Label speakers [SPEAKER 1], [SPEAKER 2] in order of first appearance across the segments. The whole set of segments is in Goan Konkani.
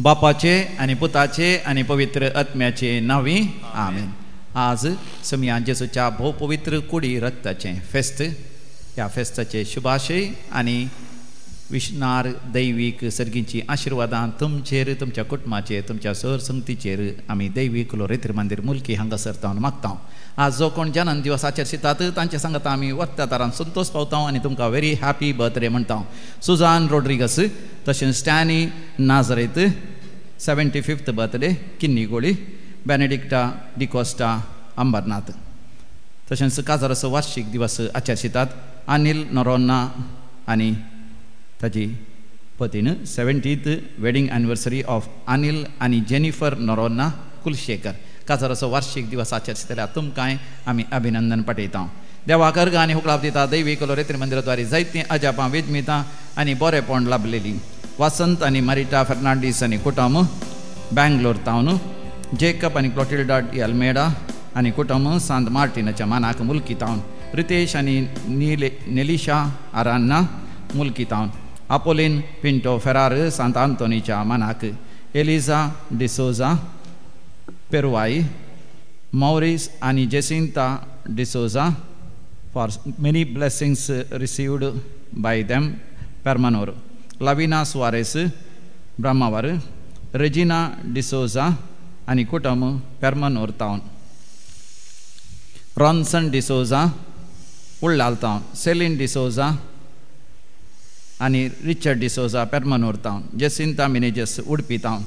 [SPEAKER 1] बापाचे आनी पुताचे आनी पवित्र आत्म्याचे नांवी आमेन. आज समिया जेजूच्या भोवपवित्र कुडी रक्ताचें फेस्त. ह्या फेस्ताचे शुभाशय आनी विशनार दैवीक सर्गींची आशिर्वादां तुमचेर, तुमच्या कुटुंबाचेर, तुमच्या सरसंगतीचेर आमी दैवीक लोरेत्र मंदीर मुलकी हांगासर तावन मागता. आज जो कोण जनन दिवस आचरितात तांचे सांगता आमी वत्या तारान संतोष पावता आनी तुमकां व्हेरी हॅपी बर्थडे म्हणटा. सुजान रोड्रिगस, तशेंच Stany Nazareth 75th birthday Kinnigoli, Benedicta D'Costa Ambernath. तशेंच काजाराचो वार्षिक दिवस आचरितात अनिल नोरोन्ना आनी ताजी पतीन 70th wedding anniversary of Anil आनी जेनिफर नोरोन्ना कुलशेखर. काजाराचो वार्षिक दिवस आचरितल्या तुमकांय आमी अभिनंदन पाठयता. देवाक अर्घ आनी हुकलाप दिता दैवीक लोरेत्री मंदिराद्वारे जायतीं अजापां विजमितां आनी बरेपण लाभलेली. वसंत आनी मरिटा फर्नांडीस आनी कुटुंब बेंगलोर तावन, जेकब आनी क्लोटिल्डा डी अल्मेडा आनी कुटुंब सांत मार्टिनाच्या मानाक मुलकी तावन, रितेश आनी नेलिशा आरान्ना मुलकी तावन, आपोलीन पिंटो फेरार सांत आंतोनीच्या मानाक, एलिजा डिसोजा पेरुवाई, मॉरिस आनी Jacinta D'Souza for many blessings received by them Permanur, Lavina Soares Brahmavar, Regina D'Souza आनी कुटुंब पेरमनोर तावन, रॉन्सन डिसोजा उल्लाल तावन, सेलीन डिसोजा आनी रिचर्ड डिसोजा पेरमनोर तावन, जेसिंता मिनेजस उडपी तावन,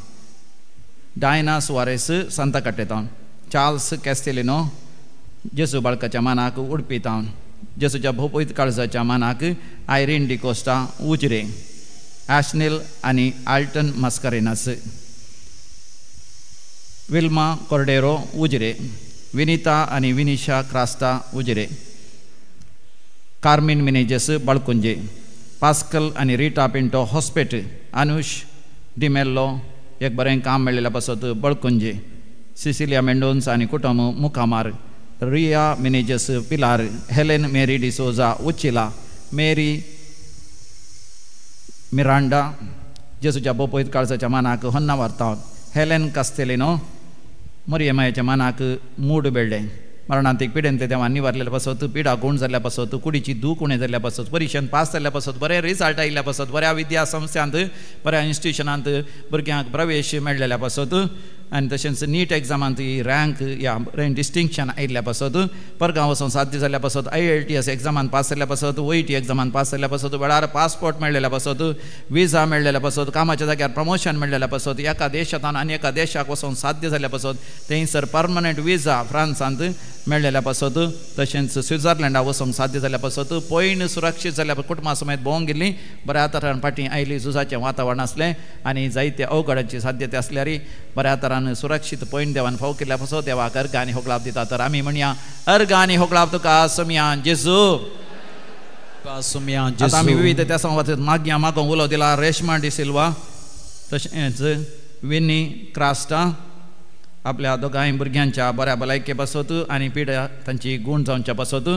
[SPEAKER 1] डायना सुवारेस सांताकाटे तावन, चार्ल्स कॅस्टेलिनो जेसू बाळकाच्या मानाक उडपी तावन, जेसूच्या भोपयत काळजाच्या मानाक आयरीन डिकोस्टा उजरे, आशनील आनी आल्टन मस्करेनस, विल्मा कोर्डेरो उजरे, विनिता आनी विनिशा क्रास्ता उजरे, कार्मीन मिनेजस बाळकुंजे, पास्कल आनी रिटा पिंटो हॉस्पेट, अनुश डिमेल्लो एक बरें काम मेळिल्ल्या पासत बळकुंजे, सिसिलिया मेंडोन्स आनी कुटुंब मुखामार, Riya Menezes Pilar, Helen Mary D'Souza Uchila, Mary Miranda जेसूच्या बोपयत काळजाच्या मानाक होन्नावर तावन, हेलेन कास्तेलिनो मरियमायाच्या मानाक मूड बेल्डें. मरणांतीक पिडेंतले देवान निवारलेल्या पासत, पिडा गूण जाल्ल्या पासत, कुडीची दूख उणें जाल्ल्या पासत, परिक्षेंत पास जाल्ल्या पासत, बरें रिजल्ट आयिल्ल्या पासत, बऱ्या विद्या संस्थांत बऱ्या इन्स्टिट्युशनांत भुरग्यांक प्रवेश मेळ्ळेल्या पासत आनी तशेंच नीट एग्जामांत ही रँक या बरें डिस्टिंक्शन आयिल्ल्या पासत, परगांव वचून साध्य जाल्ल्या पासत, IELTS एग्जामान पास जाल्ल्या पासत, OET एग्जामान पास जाल्ल्या पासत, वेळार पासपोर्ट मेळ्ळेल्या पासत, विजा मेळ्ळेल्या पासत, कामाच्या जाग्यार प्रमोशन मेळ्ळेल्या पासत, एका देशांत आनी एका देशाक वचून साध्य जाल्ल्या पासत, थंयसर परमनंट विजा फ्रांसांत मेळ्ळेल्या पासत, तशेंच स्वित्झर्लंडा वचूंक साध्य जाल्ल्या पासत, पयण सुरक्षीत जाल्ल्या कुटुंबा समेत भोंवंक गेल्ली, बऱ्या तरान फाटीं आयली, झुजाचें वातावरण आसलें आनी जायते अवघडांची साध्यता आसल्यार बऱ्या तरान सुरक्षीत पयण देवान फाव केल्ल्या पासत देवाक अर्घ आनी होगळाप दिता. तर आमी म्हणया अर्घ आनी होगळाप तुका सोमया जेजू. आतां आमी विविध त्या संवाद मागया मागोंक उलो दिला रेशमा डिसिल्वा, तशेंच विनी क्रास्टा आपल्या दोगांय भुरग्यांच्या बऱ्या भलायके पासत आनी पिड्या तांची गूण जावच्या पासत,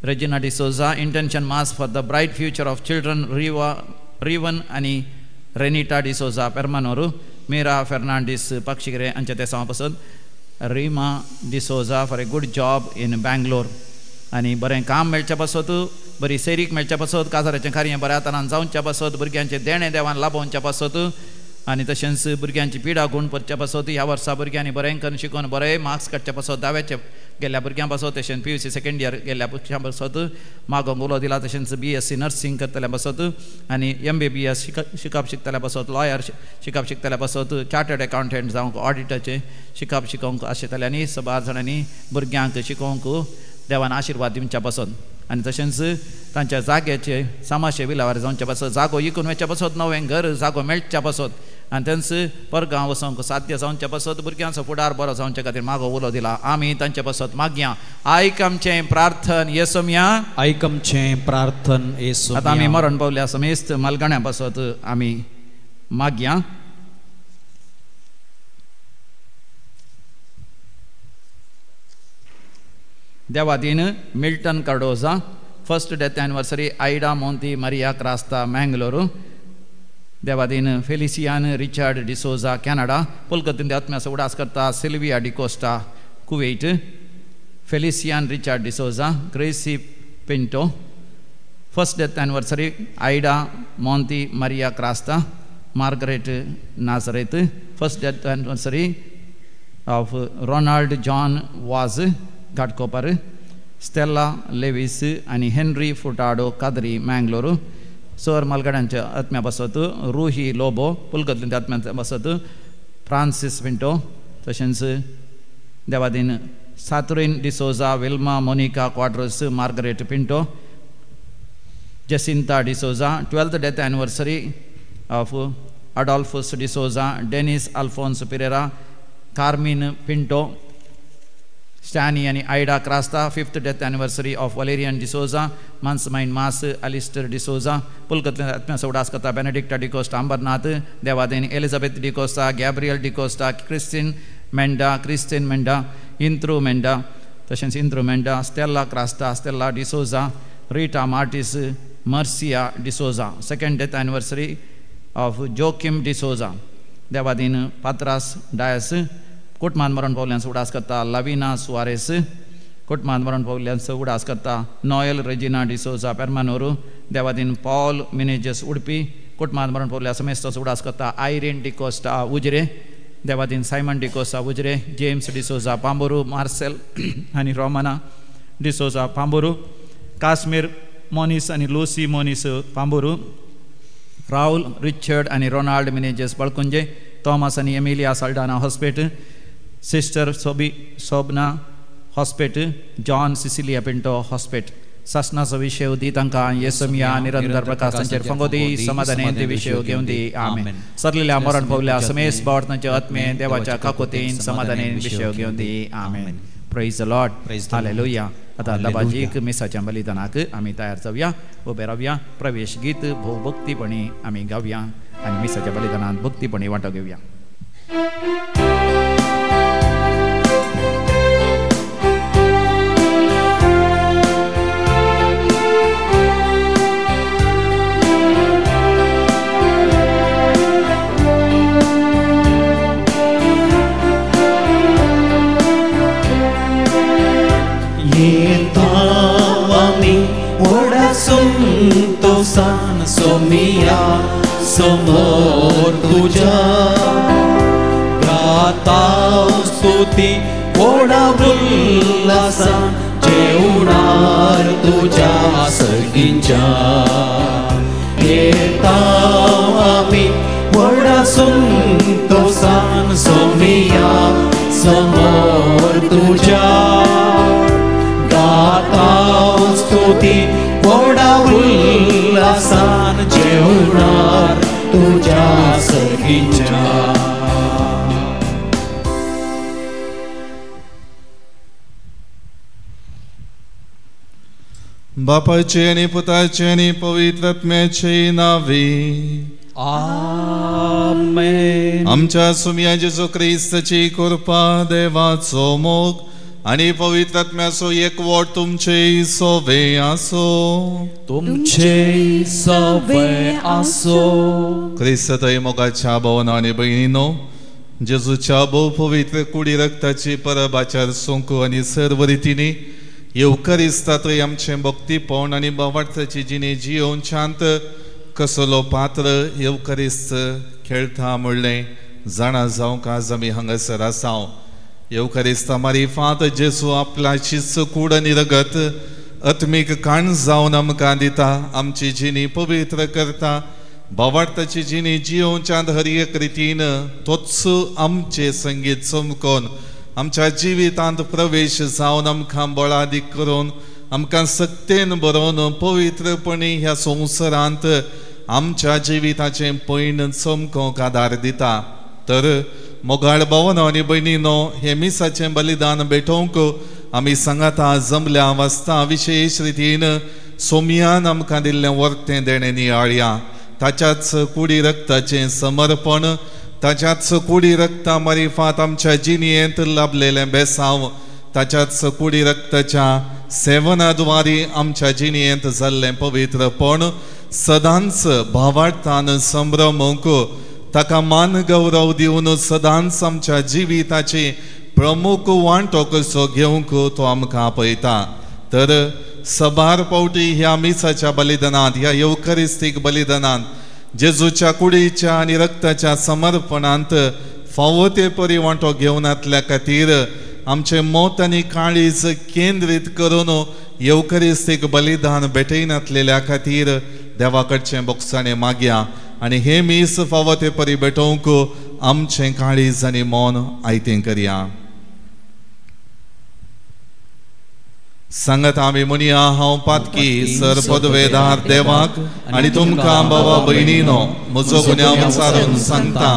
[SPEAKER 1] Regina D'Souza intention mass for the bright future of children Rivan आनी रेनिटा डिसोजा पेरमानोरू, मीरा फेर्नांडीस पक्षिगरे हांच्या तेसांवा पासत, Rima D'Souza for a good job in Bangalore आनी बरें काम मेळच्या पासत, बरी सैरीक मेळच्या पासत, काजाराचें कार्य बऱ्या तरान जावच्या पासत, भुरग्यांचें देणें देवान लाभोवच्या पासत आनी तशेंच भुरग्यांची पिडा गूण करच्या पासत, ह्या वर्सा भुरग्यांनी बरें करून शिकून बरे मार्क्स काडच्या पासत, दाव्याचे गेल्ल्या भुरग्यां पासत, तशेंच PUC second year गेल्ल्या भुरग्यां पासत मागोंक उलो दिला, तशेंच BSc nursing करतल्या पासत आनी MBBS शिकप शिकतल्या पासत, लॉयर शिकप शिकतल्या पासत, चार्टर्ड अकाउंटंट जावंक ऑडिटरचें शिकप शिकोवंक आशिल्ल्यांनी सबार जाणांनी भुरग्यांक शिकोवंक देवान आशिर्वाद दिवच्या पासत आनी तशेंच तांच्या जाग्याचे सामाशे विलावार जावच्या पासत, जागो इकून वचच्या पासत, नवें घर जागो मेळच्या पासत आनी तेंच परगांव वचोंक साध्य जावच्या पासत, भुरग्यांचो फुडार बरो जावच्या खातीर मागो उलो दिला. आमी तांचे पासत मागया. आयक आमचें प्रार्थन येसोमया,
[SPEAKER 2] आयक आमचें प्रार्थन येसोमया.
[SPEAKER 1] आतां आमी मरण पावल्या समेस्त मालगाण्या पासत आमी मागया. देवादीन Milton Cardoza, first death anniversary Ida Monty Maria Crasta Mangalore, देवादीन फेलिसियान रिचर्ड डिसोजा कॅनडा कोलकात्यान आत्म्याचो उडास करता Sylvia D'Costa Kuwait Felician Richard D'Souza Gracy Pinto first death anniversary Ida Monty Maria Crasta Margaret Nazareth first death anniversary of Ronald John Vaz Ghatkopar Stella Lewis आनी हेनरी फुटाडो कादरी मँगलोरू सर मालगाड्यांच्या आत्म्या बसत रुही लोबो पुलकतल्या आत्म्या बसत फ्रांसीस पिंटो तशेंच Devadin Saturin D'Souza Wilma Monica Quadros Margaret Pinto Jacinta D'Souza 12th death anniversary of Adolphus D'Souza Denis Alphonse Pereira Carmen Pinto Stany आनी Ida Crasta 5th death anniversary of Valerian D'Souza Mansmain Mas Alistair D'Souza पुलकतल्या आत्म्याचो उडास करता बेनेडिक्टा D'Costa Ambernath देवादेन Elizabeth D'Costa Gabriel D'Costa Christine Menda Christine Menda Inthru Menda तशेंच Inthru Menda Stella Crasta Stella D'Souza Rita Martis Marcia D'Souza 2nd death anniversary of Joachim D'Souza Devadin पात्रास Dias कुटमान मरण पावल्यांचो उडास करता लविना सुवारेस कुटमान मरण पावल्यांचो उडास करता नॉयल रेजिना डिसोजा पेरमानोरू देवादीन पॉल मिनेजस उडपी कुटमान मरण पावल्या समेस्ताचो उडास करता आयरीन डिकोस्टा उजरे देवादीन Simon D'Costa Ujire James D'Souza Pamboru Marcel आनी रोमाना डिसोजा पांबोरू काश्मीर मोनीस आनी Lucy Monis Pamboor Rahul Richard आनी रोनाल्ड मिनेजस बळकुंजे थॉमस आनी Emilia Saldanha Hospet sister Sobi Sobana Hospet John Cecilia Pinto Hospet सासनाचो विशय दी तांकां येसमिया निरंतर प्रकाश तांचेर फंगो दी समाधानेन ते विशय घेवन दी आमेन. सरलेल्या मरण पावल्या समेस बावडतांचे आत्मे देवाच्या काकोतीन समाधानेन विशय घेवन दी आमेन. Praise the Lord. Hallelujah. आतां दबाजीक मिसाच्या बलिदानाक आमी तयार जावया उबे रावया प्रवेश गीत भोव भक्तीपणी आमी गावया आनी मिसाच्या बलिदानांत भक्तीपणी वांटो घेवया.
[SPEAKER 2] संतोषान सोमिया समोर तुझ्या गाता स्तुती व्हडा उल्हासान जेवणार तुझ्या सगींच्या येता आमी व्हडा संतोषान सोमिया समोर तुझ्या गाता स्तुती व्हडा उल्हासान जेवणार तुझ्या सगींच्या.
[SPEAKER 3] बापाचे आनी पुताचे आनी पवित्र आत्म्याचे नावे
[SPEAKER 2] आमेन.
[SPEAKER 3] आमच्या सुमया जेजू क्रिस्ताची कृपा देवाचो मोग आनी पवित्र आत्म्याचो एकवट तुमचे सोवे आसो.
[SPEAKER 2] तुमचे सोवे आसो.
[SPEAKER 3] क्रिस्तय मोगाच्या भावना आनी भयणीनो जेजूच्या भोव पवित्र कुडी रक्ताची परब आचार सोंकू आनी सर्व रितींनी येवकरिस्तातय आमचें भक्तीपण आनी भावार्थाची जिणे जियोवन शांत कसलो पात्र येवकरिस्त खेळटा म्हणलें जाणा जावंक आज आमी हांगासर आसा. येवकरिस्ता मारिफात जेजू आपल्याचीच कूड आनी रगत आत्मीक काण जावन आमकां दिता, आमची जिणी पवित्र करता, भावार्थाची जिणी जियोवच्यान हर एक रितीन तोच आमचें संगीत चमकोन आमच्या जिवितांत प्रवेश जावन आमकां बळादीक करून आमकां सक्तेन बरोवन पवित्रपणी ह्या संवसारांत आमच्या जिविताचें पयण चमकोवंक आदार दिता. तर मोगाळ भावनो आनी भयणीनो हें मिसाचें बलिदान भेटोवंक आमी सांगाता जमल्या वाचता विशेश रितीन सोमयान आमकां दिल्लें वर्तें देणें नियाळया. ताच्याच कुडी रक्ताचें समर्पण, ताच्याच कुडी रक्ता मारिफात आमच्या जिणेंत लाभलेलें बेसांव, ताच्याच कुडी रक्ताच्या सेवनाद्वारी आमच्या जिणेंत जाल्लें पवित्रपण, सदांच भावार्थान संभ्रमूंक ताका मान गौरव दिवन सदांच आमच्या जिविताची प्रमुख वांटो कसो घेवंक तो आमकां आपयता. तर सबार पावटी ह्या मिसाच्या बलिदानांत, ह्या येवखरिस्तीक बलिदानांत जेजूच्या कुडीच्या आनी रक्ताच्या समर्पणांत फावो ते परी वांटो घेवनातल्या खातीर आमचें मत आनी काळीज केंद्रीत करून येवखरिस्तीक बलिदान भेटयनातलेल्या खातीर देवा कडचें बोगसाणें मागया आनी हे मीस फावो ते परी भेटोवंक आमचें काळीज आनी मन आयतें करया. सांगत आमी म्हणया, हांव पातकी सर पदवेदार देवाक आनी तुमकां बाबा भयणीनो म्हजो गुन्यांव उचारून सांगता,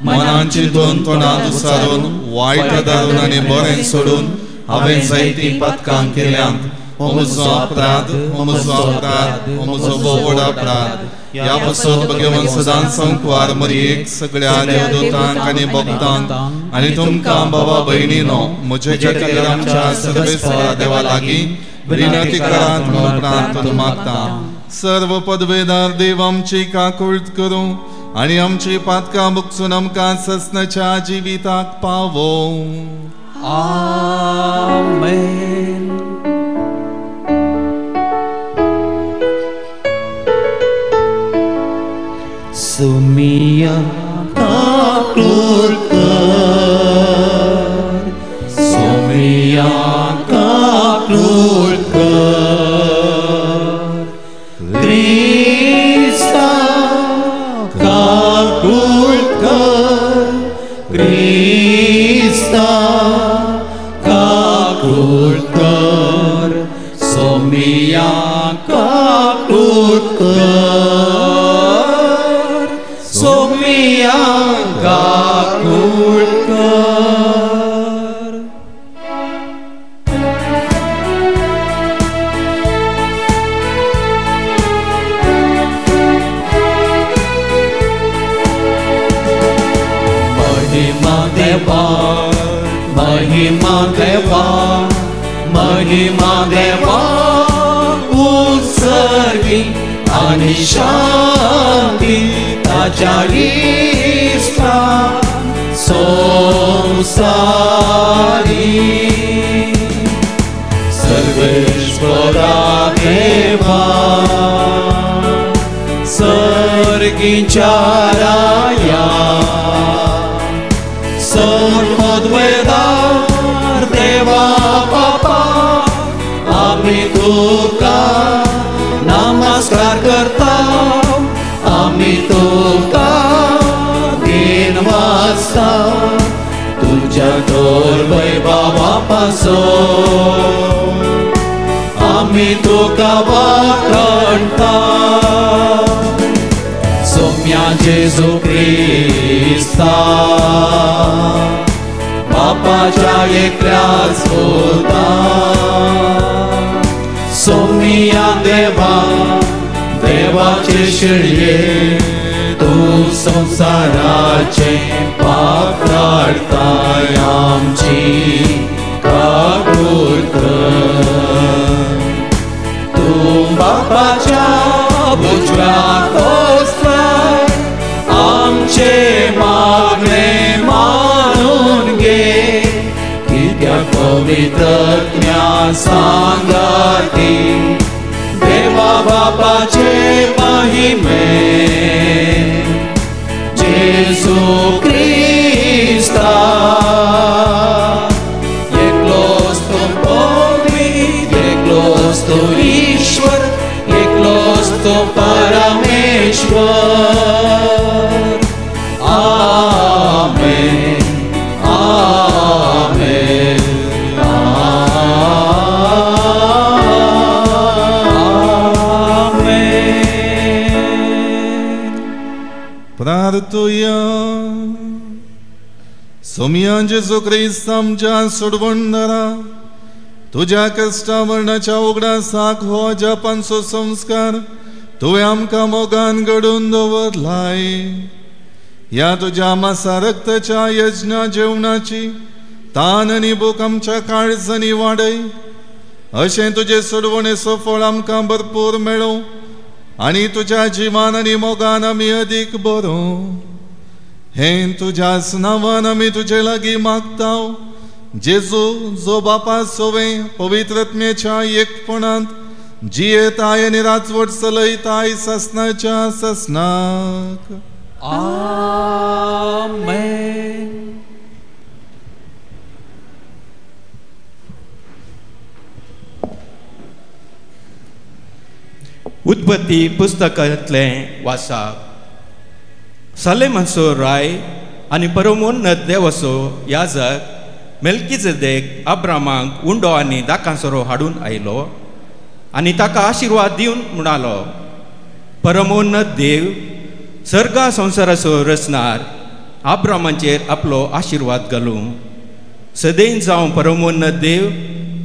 [SPEAKER 3] मनान चिंतून तोंडान उचारून वायट दारून आनी बरें सोडून हांवें जायतीं पातकां केल्यांत. हो म्हजो अपराध, हो म्हजो अपराध, हो म्हजो भोव व्हड अपराध. ह्या पासत भगवान सदांच संकवार मरयेक सगळ्या देवदूतांक आनी भक्तांक आनी तुमकां बाबा भयणीनो म्हजे खातीर आमच्या सर्वेस्परा देवा लागीं विनंती करात म्हणून प्रार्थना मागता. सर्व पदवेदार देव आमची काकूळट करूं आनी आमची पातकां भोगसून आमकां ससनाच्या जिविताक पावोवं.
[SPEAKER 2] आमेन. सुमिया काकूळ कर, सुमिया काकूळ कर, क्रिस्ता काकूळ कर, क्रिस्ता काकूळ कर, सुमिया काकूळ कर, सोमिया काकूळ कर. महिमा देवा, महिमा देवा, महिमा देवा उत्सर्गी आनी शांती ताच्या इश्टा संवसारी. सर्वेश्वरा देवा सर्गीच्या राया, सर्वद्वेदार देवा बापा आमी तुका नमस्कार करता, आमी तुका then वाजता तुझ्या थोर वैभवा पासून आमी तुका वाखणता. सोम्या जेजू क्रिस्ता बापाच्या एकल्याच पुता, सोमिया देवा देवाचे शिळये तूं संवसाराचे पाप काडताय आमची काकूळ कर. तूं बापाच्या उजव्या कोसलाय आमचे मागणे मानून घे, कित्याक पवित्र ज्ञान सांगाती देवा बापाचे महिमे जेजू क्रिस्ता. एकलोच तो पवित्र, एकलोच तो ईश्वर, एकलोच तो परमेश्वर. आमेन, आमेन, आमेन.
[SPEAKER 3] प्रार्थुया. सोमिया जेजू क्रिस्त आमच्या सोडवणदारा, तुज्या कश्टा मरणाच्या उगडासाक हो जपांचो संस्कार तुवें आमकां मोगान घडोवन दवरलाय. ह्या तुज्या मासा रक्ताच्या यज्ञा जेवणाची तान आनी भूक आमच्या काळजांनी वाडय, अशें तुजें सोडवणेचो फळ आमकां भरपूर मेळूं आनी तुज्या जिवान आनी मोगान आमी अदीक बरो हें तुज्याच नांवान आमी तुजे लागीं मागता जेजू जो बापा सोवे पवित्रत्मेच्या एकपणांत जियेताय आनी राजवट चलयताय ससनाच्या ससनाक.
[SPEAKER 2] आमेन.
[SPEAKER 4] उत्पत्ती पुस्तकांतलें वासाक. सलेमनसो राय आनी परमोन्नत देवाचो याजक मेल्कीजेदेक अब्रामाक उंडो आनी दाकांसरो हाडून आयलो आनी ताका आशिर्वाद दिवन म्हणालो, परमोन्नत देव सर्गा संवसाराचो रचणार अब्रामाचेर आपलो आशिर्वाद घालूं. सदैव जावं परमोन्नत देव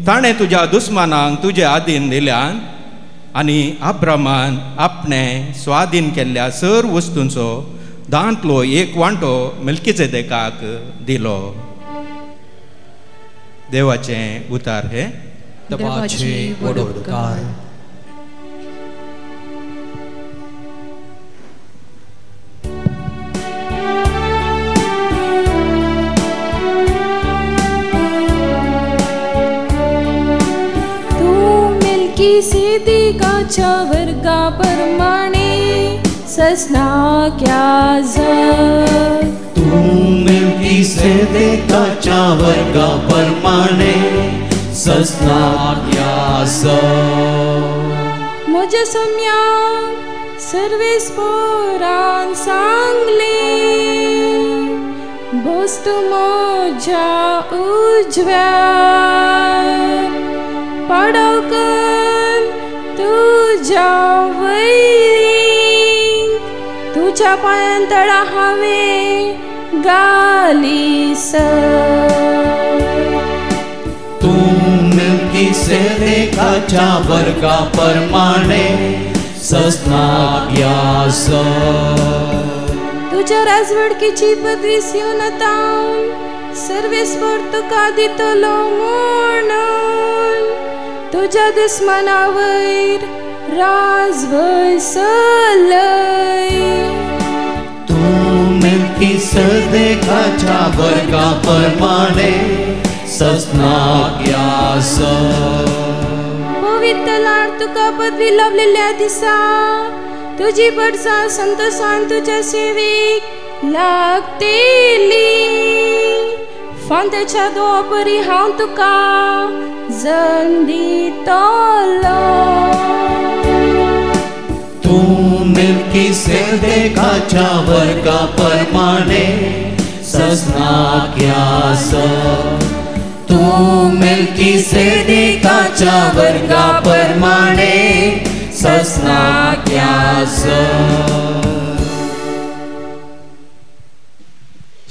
[SPEAKER 4] ताणें तुज्या दुस्मानांक तुजे आदीन दिल्यान आनी अब्रामान आपणें स्वाधीन केल्ल्या सर वस्तूंचो दांतलो एक वांटो मेल्कीजेदेकाक दिलो. देवाचें उतार हे.
[SPEAKER 2] देवाचे व्हड उपकार.
[SPEAKER 5] तूं मेल्कीसेदेकाच्या वर्गा प्रमाणे ससनाक्या जग.
[SPEAKER 2] तूं मेल्कीसेदेकाच्या वर्गा प्रमाणे ससनाक्या जग.
[SPEAKER 5] म्हज्या सम्याक सर्वेस्पोरान सांगलें बस तूं म्हज्या उजव्यार पाडवकन तुज्या वैरींक तुज्या पांयां तळा हांवें गाली सर.
[SPEAKER 2] तूं मेल्कीसेदेकाच्या वर्गा प्रमाणे ससनाक्या जग.
[SPEAKER 5] तुज्या राजवडकीची पदवी सियोनातावन सर्वेस्पोर तुका दितलो म्हणून तुज्या दुस्माना वयर राजवय चलय.
[SPEAKER 2] तूं मेल्कीसेदेकाच्या वर्गा प्रमाणे ससनाक्या जग.
[SPEAKER 5] पवित्र लाड तुका पदवी लाभलेल्या दिसा तुजी बडसा संतोषान तुज्या सेवेक लागतली. फांत्याच्या दोपरी हांव तुका जन दितलो.
[SPEAKER 2] तूं मेल्कीसेदेकाच्या वर्गा प्रमाणे ससनाक्या जग. तूं मेल्कीसेदेकाच्या वर्गा प्रमाणे ससनाक्या जग.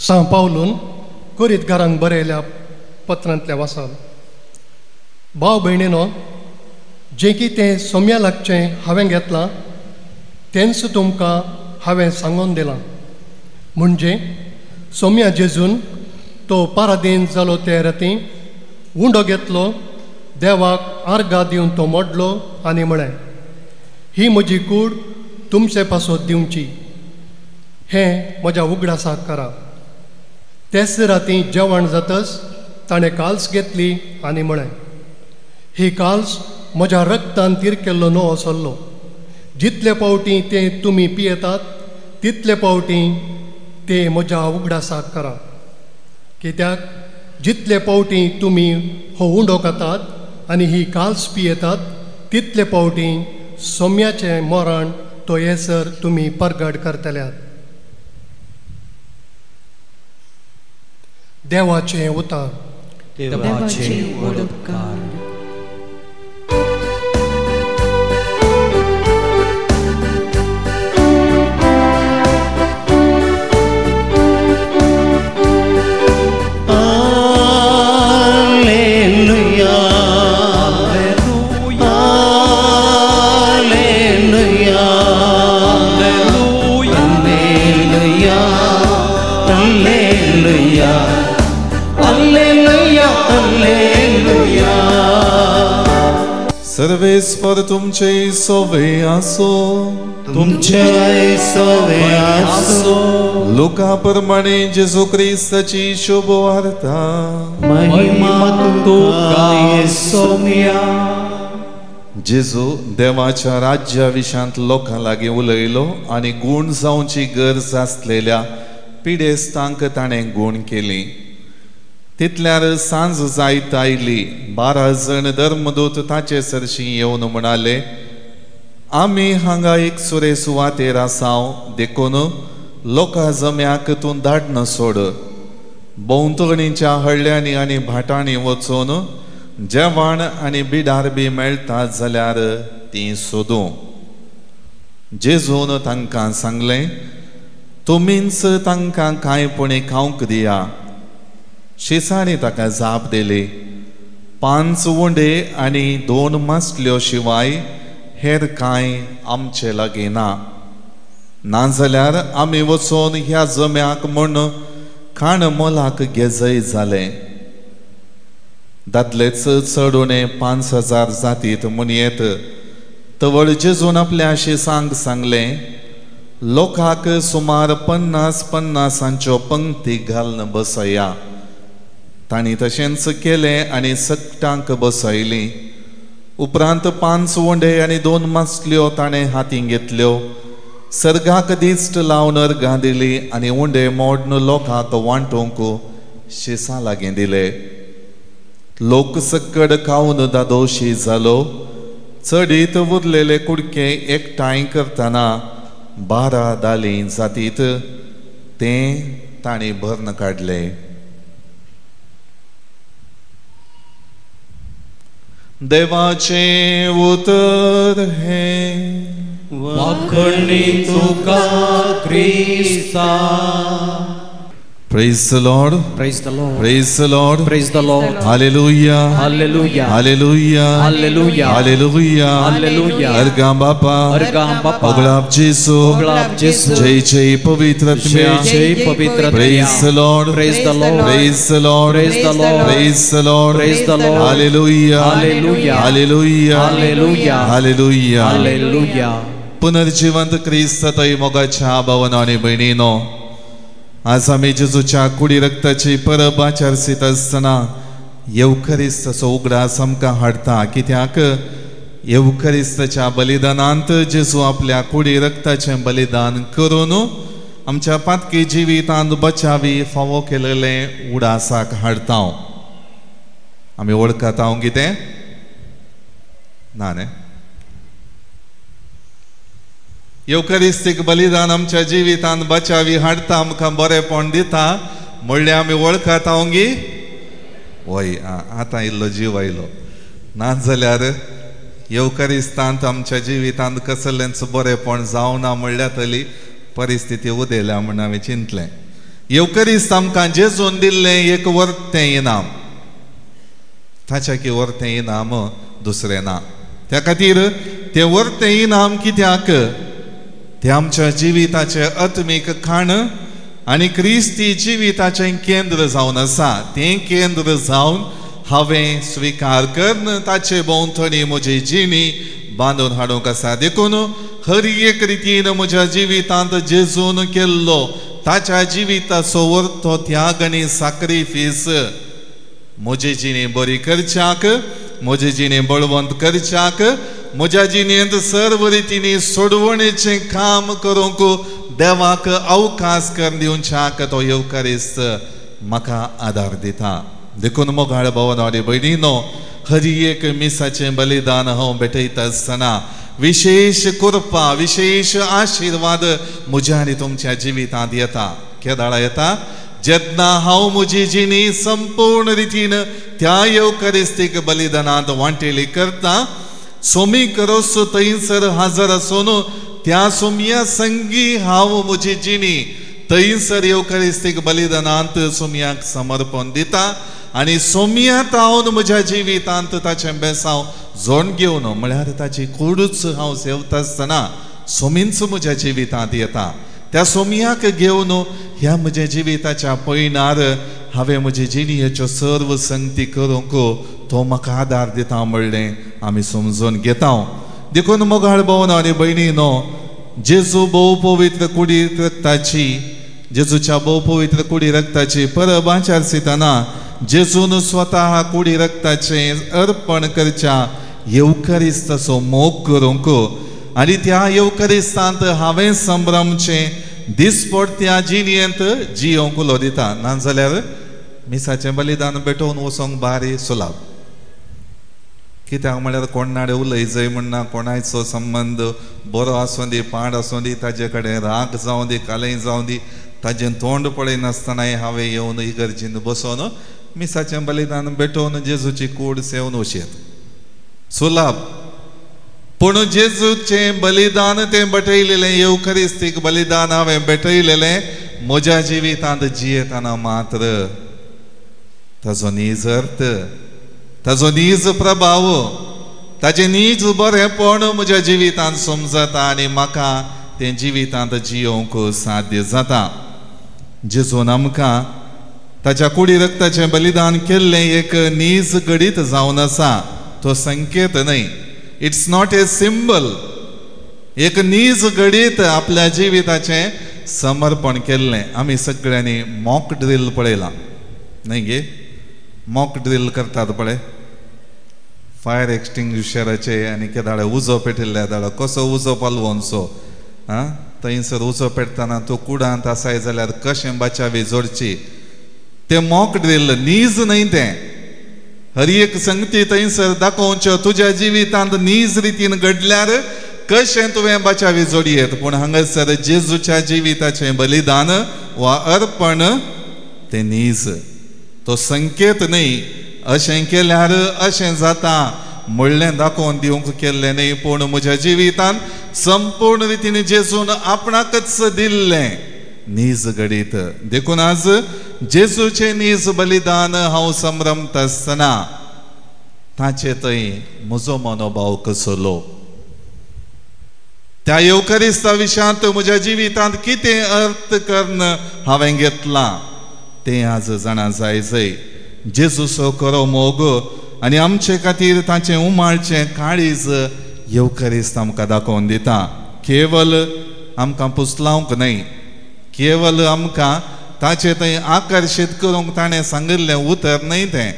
[SPEAKER 6] सांव पावलून कोरीतकारांक बरयल्या पत्रांतल्या वासाल. भाव भयणीनो, जें कितें सोम्या लागचें हांवें घेतलां तेंच तुमकां हांवें सांगून दिलां. म्हणजे सोम्या जेजून तो पारादीन जालो ते राती उंडो घेतलो, देवाक आर्गां दिवन तो मोडलो आनी म्हळें, ही म्हजी कूड तुमचे पासत दिवची, हें म्हज्या उगडासाक करा. तेच राती जेवण जातच ताणें काल्स घेतली आनी म्हळें, ही काल्स म्हज्या रक्तान तीर केल्लो नवो सल्लो. जितले पावटी तें तुमी पियेतात तितले पावटी ते म्हज्या उगडासाक करा. कित्याक जितले पावटी तुमी हो उंडो खातात आनी ही काल्स पियेतात तितले पावटी सोम्याचें मरण तो येसर तुमी परगट करतल्यात. देवाचें उतार.
[SPEAKER 2] देवाचे व्हड उपकार.
[SPEAKER 7] Alleluia, Alleluia, Alleluia, Alleluia, Alleluia, Alleluia.
[SPEAKER 3] सर्वेस्पर तुमचे सोवे आसो,
[SPEAKER 7] तुमचे सोवे आसो।
[SPEAKER 3] लुका प्रमाणे जेजू क्रिस्ताची शुभ वार्ता।
[SPEAKER 7] महिमा तुका येसोमिया।
[SPEAKER 3] जेजू देवाच्या राज्या विशांत लोकां लागीं उलयलो आनी गूण जावची गरज आसलेल्या पिडेस्तांक ताणें गूण केली। तितल्यार सांज जायत आयली। 12 जण धर्मदूत ताचे सरशी येवन म्हणाले, आमी हांगा एक सुरे सुवातेर आसाव, देखून लोकां जम्याक तूं धाडन सोड। भोंवतणीच्या हळ्यांनी आनी भाटांनी वचून जेवण आनी बिडार बी मेळटा जाल्यार तीं सोदूं। जेजून तांकां सांगलें, तुमीच तांकां कांय पुणी खावंक दिया। शिसांनी ताका जाप दिली, 5 उंडे आनी 2 मासल्यो शिवाय हेर कांय आमचे लागीं ना। नाजाल्यार आमी वचून ह्या जम्याक म्हूण खाण मोलाक घेजय जालें। दादलेच चड उणें 5000 जातीत म्हूण येत। तवळ जेजून आपल्या शिसांक सांगलें, लोकांक सुमार 50-50 पंक्ती घालून बसया। तांणी तशेंच केलें आनी सगटांक बसयली। उपरांत 5 उंडे आनी 2 मासल्यो ताणें हातीं घेतल्यो, सर्गाक दिश्ट लावन अर्गां दिली आनी उंडे मोडून लोकांक वांटूंक शिसां लागीं दिले। लोक सक्कड खावन दादोशी जालो। चडीत उरलेले कुडके एकठांय करतना 12 दाली जातीत तें तांणी भरून काडले। देवाचें उतर हें।
[SPEAKER 2] वाखणी तुका क्रिस्ता।
[SPEAKER 3] Praise the Lord.
[SPEAKER 1] Praise the Lord.
[SPEAKER 3] Praise the Lord.
[SPEAKER 1] Praise the Lord.
[SPEAKER 3] Hallelujah.
[SPEAKER 1] Hallelujah.
[SPEAKER 3] Hallelujah.
[SPEAKER 1] Hallelujah.
[SPEAKER 3] Hallelujah.
[SPEAKER 1] Hallelujah.
[SPEAKER 3] अर्गां बापा.
[SPEAKER 1] अर्गां बापा.
[SPEAKER 3] ओगळाप जेजू.
[SPEAKER 1] ओगळाप जेजू.
[SPEAKER 3] जय जय पवित्र आत्म्या.
[SPEAKER 1] जय जय पवित्र आत्म्या.
[SPEAKER 3] Praise the Lord.
[SPEAKER 1] Praise the Lord.
[SPEAKER 3] Praise the Lord.
[SPEAKER 1] Praise the Lord.
[SPEAKER 3] Praise the Lord.
[SPEAKER 1] Praise the Lord.
[SPEAKER 3] Hallelujah.
[SPEAKER 1] Hallelujah.
[SPEAKER 3] Hallelujah.
[SPEAKER 1] Hallelujah.
[SPEAKER 3] Hallelujah.
[SPEAKER 1] Hallelujah.
[SPEAKER 3] पुनर्जिवंत क्रिस्त तय मोगाच्या भावानो आनी भयणीनो, आज आमी जेजूच्या कुडी रक्ताची परब आचरित आसतना येवखरिस्ताचो उगडास आमकां हाडटा। कित्याक येवखरिस्ताच्या बलिदानांत जेजू आपल्या कुडी रक्ताचें बलिदान करून आमच्या पातकी जिवितांत बचावी फावो केलेलें उडासाक हाडटा। आमी वळखता कितें ना न्ही? येवखरिस्तीक बलिदान आमच्या जिवितांत बचावी हाडटा, आमकां बरेंपण दिता म्हणल्यार आमी वळखता गी? वय, आतां इल्लो जीव आयलो। नाजाल्यार येवखरिस्तांत आमच्या जिवितांत कसलेंच बरेंपण जावना म्हणल्यार तली परिस्थिती उदेल्या म्हूण हांवें चिंतलें। येवखरिस्त आमकां जेजून दिल्लें एक वर्तें इनाम, ताच्या की वर्तें इनाम दुसरें ना। त्या खातीर तें वर्तें इनाम कित्याक? ते आमच्या जिविताचें आत्मीक खाण आनी क्रिस्ती जिविताचें केंद्र जावन आसा। तें केंद्र जावन हांवें स्विकार करून ताचे भोंवतणी म्हजी जिणी बांदून हाडूंक आसा। देखून हर एक रितीन म्हज्या जिवितांत जेजून केल्लो ताच्या जिविताचो वरतो त्याग आनी साक्रिफीस म्हजी जिणी बरी करच्याक, म्हजी जिणी बळवंत करच्याक, म्हज्या जिणेंत सर्व रितींनी सोडवणेचें काम करूंक देवाक अवकाश करून दिवच्याक तो येवखरिस्त म्हाका आदार दिता। देखून मोगाळ भावानो आनी भयणीनो, हर एक मिसाचें बलिदान हांव भेटयता आसतना विशेश कृपा, विशेश आशिर्वाद म्हज्या आनी तुमच्या जिवितांत येता। केदाळा येता? जेन्ना हांव म्हजी जिणी संपूर्ण रितीन त्या येवखरिस्तीक बलिदानांत वांटेली करता, सोमी करोस थंयसर हाजर आसून त्या सोमया संगी हांव म्हजी जिणी थंयसर येवखरिस्तीक बलिदानांत सोमयाक समर्पण दिता आनी सोमयांत हांव म्हज्या जिवितांत ताचें बेसांव जोड घेवन म्हळ्यार ताची कुडूच हांव सेवता आसतना सोमींच म्हज्या जिवितांत येता। त्या सोमयाक घेवन ह्या म्हज्या जिविताच्या पयणार हांवें म्हजे जिणयेच्यो सर्व संगती करूंक तो म्हाका आदार दिता म्हणलें आमी समजून घेता. देखून मोगाळ भोवन आनी भयणीनो, जेजू भोव पवित्र कुडी रक्ताची, जेजूच्या भोव पवित्र कुडी रक्ताची परब आचरितना जेजून स्वता कुडी रक्ताचें अर्पण करच्या येवकारिस्ताचो मोग करूंक आनी त्या येवकारिस्तांत हांवें संभ्रमचें दिसपडत्या जिणयेंत जियोंक उलो दिता. नाजाल्यार मिसाचें बलिदान भेटोवन वचोंक बारी सुलाभ. कित्याक म्हळ्यार कोणाडे उलयजय म्हणना, कोणायचो संबंद बरो आसूं दी पाड आसूं दी, ताजे कडेन राग जावं दी कालय जावं दी, ताजें तोंड पळयनासतनाय हांवें येवन इगर्जीन बसोवन मिसाचें बलिदान भेटोवन जेजूची कूड सेवन वशेत सुलाभ. पूण जेजूचें बलिदान तें भेटयलेलें येवखरिस्तीक बलिदान हांवें भेटयलेलें म्हज्या जिवितांत जियेतना मात्र ताजो नीज अर्थ, ताजो नीज प्रभाव, ताजें नीज बरेंपण म्हज्या जिवितांत समजता आनी म्हाका तें जिवितांत जियोवंक साध्य जाता. जेजून आमकां ताच्या कुडी रक्ताचें बलिदान केल्लें एक नीज घडीत जावन आसा. तो संकेत न्हय, it's not a symbol. एक नीज घडीत आपल्या जिविताचें समर्पण केल्लें. आमी सगळ्यांनी मॉक ड्रील पळयलां न्हय गे? मॉक ड्रील करतात पळय, फायर एक्सटिंग्विशराचे आनी केदाळे उजो पेटिल्ल्या दाडो कसो उजो पालवनचो, आं थंयसर उजो पेटतना तूं कुडांत आसाय जाल्यार कशें बाचावी जोडची, तें मॉक ड्रील नीज न्हय तें. हर एक संगती थंयसर दाखोवच्यो तुज्या जिवितांत नीज रितीन घडल्यार कशें तुवें बाचावी जोडयेत. पूण हांगासर जेजूच्या जिविताचें बलिदान वा अर्पण तें नीज, तो संकेत न्हय. अशें केल्यार अशें जाता म्हणलें दाखोवन दिवंक केल्लें न्हय, पूण म्हज्या जिवितांत संपूर्ण रितीन जेजून आपणाकच दिल्लें नीज घडीत. देखून आज जेजूचें नीज बलिदान हांव संभ्रमता आसतना ताचे थंय म्हजो मनोभाव कसलो, त्या येवकारिस्ता विशयांत म्हज्या जिवितांत कितें अर्थ करून हांवें घेतलां तें आज जाणा जाय जय. जेजूचो खरो मोग आनी आमचे खातीर ताचें उमाळचें काळीज येवकारिस्त आमकां दाखोवन दिता. केवल आमकां पुसलावंक न्हय, केवल आमकां ताचे थंय आकर्शीत करूंक ताणें सांगिल्लें उतर न्हय तें,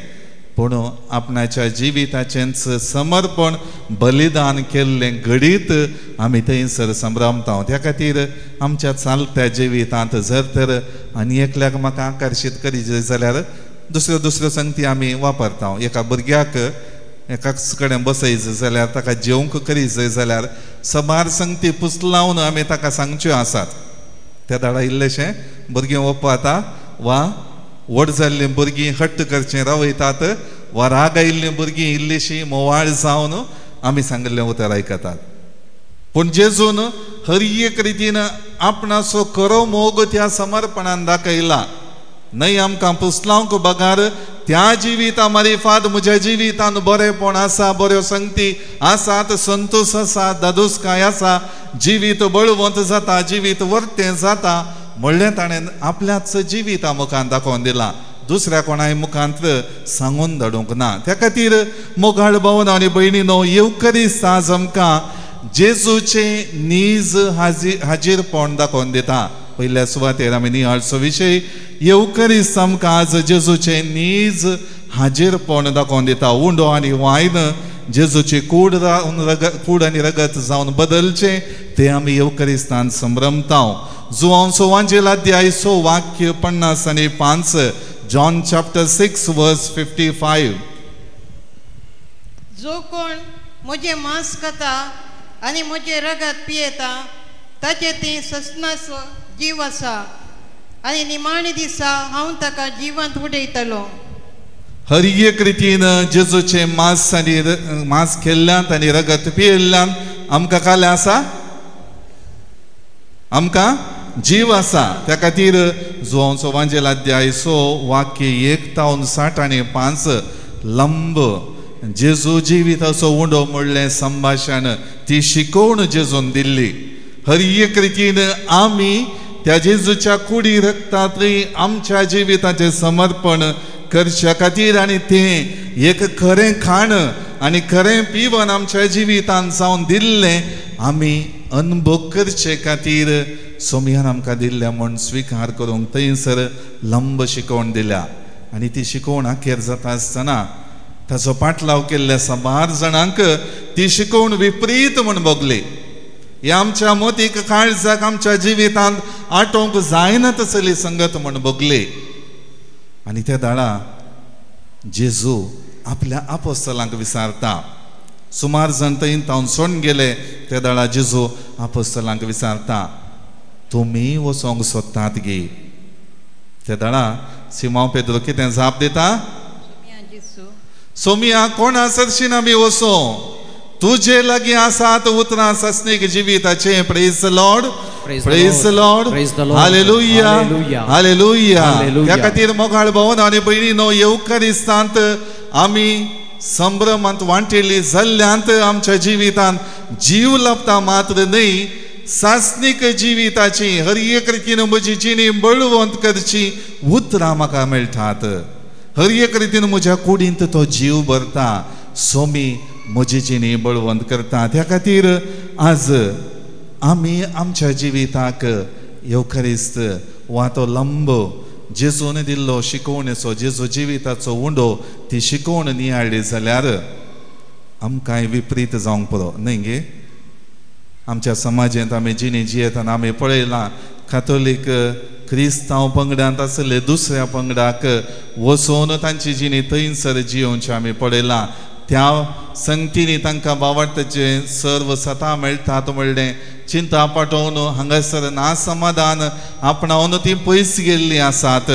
[SPEAKER 3] पूण आपणाच्या जिविताचेंच समर्पण बलिदान केल्लें घडीत आमी थंयसर संभ्रमता. त्या खातीर आमच्या चालत्या जिवितांत जर तर आनी एकल्याक म्हाका आकर्शीत करीत जाल्यार दुसऱ्यो दुसऱ्यो संगती आमी वापरता. एका भुरग्याक एकाच कडेन बसयच जाल्यार ताका जेवंक करीत जाय जाल्यार सबार संगती पुसलावन आमी ताका सांगच्यो आसात. त्या दाडा इल्लेशें भुरगें ओपता वा व्हड जाल्लीं भुरगीं हट्ट करचें रावयतात वा राग आयिल्लीं भुरगीं इल्लीशीं मोवाळ जावन आमी सांगिल्लें उतर आयकतात. पूण जेजून हर एक रितीन आपणाचो खरो मोग त्या समर्पणान दाखयला. न्हय आमकां पुसलावंक बगार त्या जिविता मारिफात म्हज्या जिवितान बरेंपण आसा, बऱ्यो संगती आसात, संतोश आसा, दादोसकाय आसा, जिवीत बळवंत जाता, जिवीत वर्तें जाता म्हणलें ताणें आपल्याच जिविता मुखान दाखोवन दिलां, दुसऱ्या कोणाय मुखांत सांगून धाडूंक ना. त्या खातीर मोगाळ भावन आनी भयणीनो, येवकरिस्त आज आमकां जेजूचें नीज हाजीरपण दाखोवन दिता. पयल्या सुवातेर आमी नियाळचो विशय येवकरिस्त आमकां आज जेजूचें नीज हाजीरपण दाखोवन दिता. उंडो आनी वायन जेजूची कूड कूड आनी रगत जावन बदलचें तें आमी येवकरिस्तान संभ्रमता. जुवांव सोवांजेल अध्याय 6 वाक्य 55, जॉन चॅप्टर 6 वर्स 55.
[SPEAKER 8] जो कोण म्हजें मांस खाता आनी म्हजें रगत पियेता ताचे ती ससनाचो जीव आसा आनी निमाणे दिसा हांव ताका जिवंत उडयतलो.
[SPEAKER 3] हर एक रितीन जेजूचें मांस आनी मांस खेल्ल्यान आनी रगत पियेल्ल्यान आमकां कालें आसा, आमकां जीव आसा. त्या खातीर जुवांचो वांजेल अध्याय 6 वाक्य 1 आणि 5 लंब जेजू जिविताचो उंडो म्हणलें संभाशण ती शिकोवण जेजून दिल्ली. हर एक रितीन आमी त्या जेजूच्या कुडी रक्तांतली आमच्या जिविताचें समर्पण करच्या खातीर आनी तें एक खरें खाण आनी खरें पिवन आमच्या जिवितान जावन दिल्लें आमी अनुभव करचे खातीर सोमयान आमकां दिल्ल्या म्हूण स्विकार करूंक थंयसर लंब शिकवण दिल्या. आनी ती शिकवण अखेर जाता आसतना ताचो पाटलाव केल्ल्या साबार जाणांक ती शिकवण विपरीत म्हूण भोगली. हे आमच्या मोतीक काळजाक आमच्या जिवितांत आटोवंक जायना तसली संगत म्हूण भोगली. आनी त्या दाळा जेजू आपल्या आपोस्तलांक विचारता. सुमार जाण थंय तावन सोडून गेले. त्या दाळा जेजू आपोस्तलांक विचारता, तुमी वचोंक सोदतात गी? त्या दाळा सिमांव पेद्रो कितें जाप दिता? सोमिया कोणा सरशीन आमी वचों? तुजे लागीं आसात उतरां सासणीक जिविताचें. Praise the Lord, praise the Lord, hallelujah, hallelujah. त्या खातीर मोगाळ भोवन आनी भयणीनो, येवकारिस्तांत आमी संभ्रमांत वांटिल्ली जाल्ल्यांत आमच्या जिवितांत जीव लाभता मात्र न्हय, सासणीक जिविताची हर एक रितीन म्हजी जिणी बळवंत करची उतरां म्हाका मेळटात. हर एक रितीन म्हज्या कुडींत तो जीव भरता. सोमी म्हजी जिणी बळवंत करता. त्या खातीर आज आमी आमच्या जिविताक येवकारिस्त वा तो लंब जेजून दिल्लो शिकवणेचो, जेजू जिविताचो उंडो, ती शिकवण नियाळ्ळी जाल्यार आमकांय विपरीत जावंक पुरो न्हय गे. आमच्या समाजांत आमी जिणी जियेतना आमी पळयलां कातोलीक क्रिस्तांव पंगडांत आसले दुसऱ्या पंगडाक वचोन तांची जिणी थंयसर जियोवची आमी पळयलां. त्या संगतींनी तांकां बावडटाचें सर्व सता मेळटात म्हणलें चिंता पाटोवन हांगासर ना समाधान आपणावन ती पयस गेल्लीं आसात.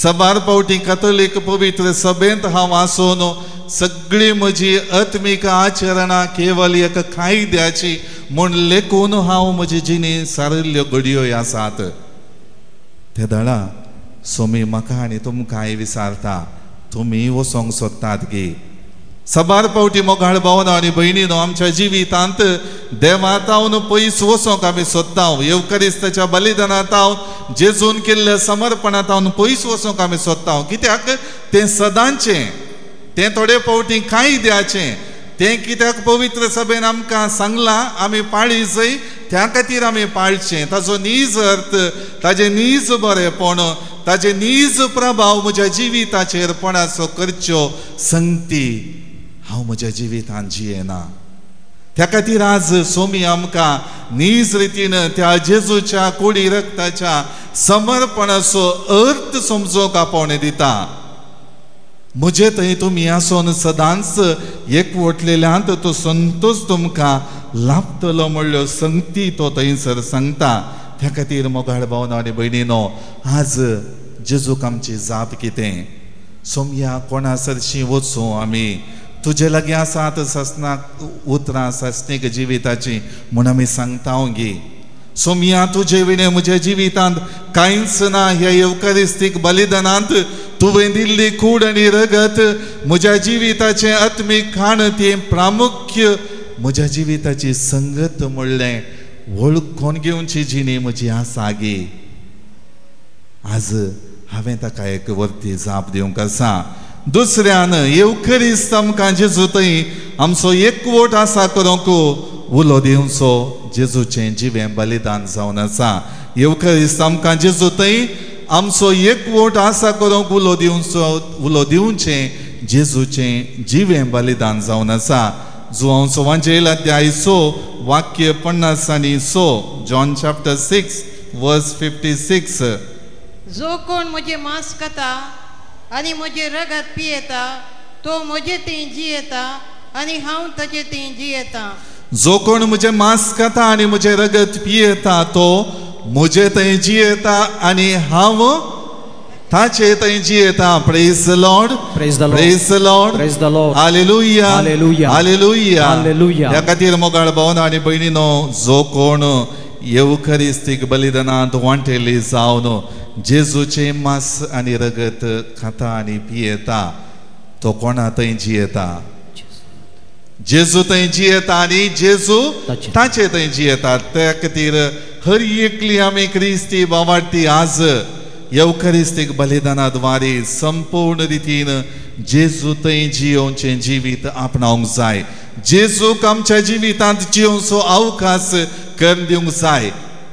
[SPEAKER 3] साबार फावटी कातोलीक पवित्र सभेंत हांव आसून सगळी म्हजी आत्मीक आचरणां केवल एक कायद्याची म्हूण लेखून हांव म्हजी जिणी सारिल्ल्यो घडयो आसात. ते दळा सोमी म्हाका आनी तुमकांय विचारता, तुमी वचोंक सोदतात गी? साबार फावटी मोगाळ भावना आनी भयणीनो, आमच्या जिवितांत देवातावन पयस वचोंक आमी सोदता. येवकारिस्ताच्या बलिदानातावन जेजून केल्ल्या समर्पणातावन पयस वचोंक आमी सोदता. कित्याक? तें सदांचें, तें थोडे फावटी कायद्याचें, तें कित्याक पवित्र सभेन आमकां सांगलां आमी पाळी जय, त्या खातीर आमी पाळचें. ताजो नीज अर्थ, ताजें नीज बरेपण, ताजें नीज प्रभाव म्हज्या जिविताचेर पणाचो करच्यो संगती हांव म्हज्या जिवितांत जियेना. त्या खातीर आज सोमी आमकां नीज रितीन त्या जेजूच्या कुडी रक्ताच्या समर्पणाचो अर्थ समजूंक आपोवणें दिता. म्हजे थंय तुमी आसून सदांच एकवटलेल्यांत तो संतोश तुमकां लाभतलो म्हणल्यो संगती तो थंयसर सांगता. त्या खातीर मोगाळ भावना आनी भयणीनो, आज जेजूक आमची जाप कितें? सोमया कोणा सरशीं वचूं आमी? तुजे लागीं आसात सासणाक उतरां सासणीक जिविताची म्हूण आमी सांगता गी. सोमया तुजे विणें म्हज्या जिवितांत कांयच ना. ह्या येवकारिस्तीक बलिदानांत तुवें दिल्ली कूड आनी रगत म्हज्या जिविताचें आत्मीक खाण, तें प्रामुख्य म्हज्या जिविताची संगत म्हणलें वळखून घेवची जिणी म्हजी आसा गी. आज हांवें ताका एक वरती जाप दिवंक आसा. दुसऱ्यान येवकारिस्त आमकां जेजू थंय आमचो एकवट आसा करूंक उलो दिवचो जेजूचें जिवें बलिदान जावन आसा. येवकारिस्त आमकां जेजू थंय आमचो एकवट आसा करूंक उलो दिवचो, उलो दिवचें जेजूचें जिवें बलिदान जावन आसा. जुवांचो वांजेल अध्याय 6 वाक्य 56, जॉन चॅप्टर 6 वर्स 56.
[SPEAKER 8] जो कोण म्हजें मांस खाता आनी म्हजें रगत पियेता तो म्हजे थंय जियेता आनी हांव ताजे थंय जियेता.
[SPEAKER 3] जो कोण म्हजें मांस खाता आनी म्हजें रगत पियेता तो म्हजे थंय जियेता आनी हांव ताचे थंय जियेता. Praise the Lord,
[SPEAKER 2] praise the Lord,
[SPEAKER 3] praise the Lord,
[SPEAKER 2] praise the Lord.
[SPEAKER 3] Hallelujah,
[SPEAKER 2] hallelujah,
[SPEAKER 3] hallelujah,
[SPEAKER 2] hallelujah.
[SPEAKER 3] ह्या खातीर मोगाळ भावना आनी भयणीनो, जो कोण येवकारिस्तीक बलिदानांत वांटेली जावन जेजूचें मांस आनी रगत खाता आनी पियेता तो कोणा थंय जियेता? जेजू थंय जियेता आनी जेजू ताचे थंय जियेता. त्या खातीर हर एकली आमी क्रिस्ती बावाडटी आज येवखरिस्तीक बलिदाना द्वारे संपूर्ण रितीन जेजू थंय जियोवचें जिवीत आपणावंक जाय. जेजूक आमच्या जिवितांत जियोवचो अवकाश करून दिवंक जाय.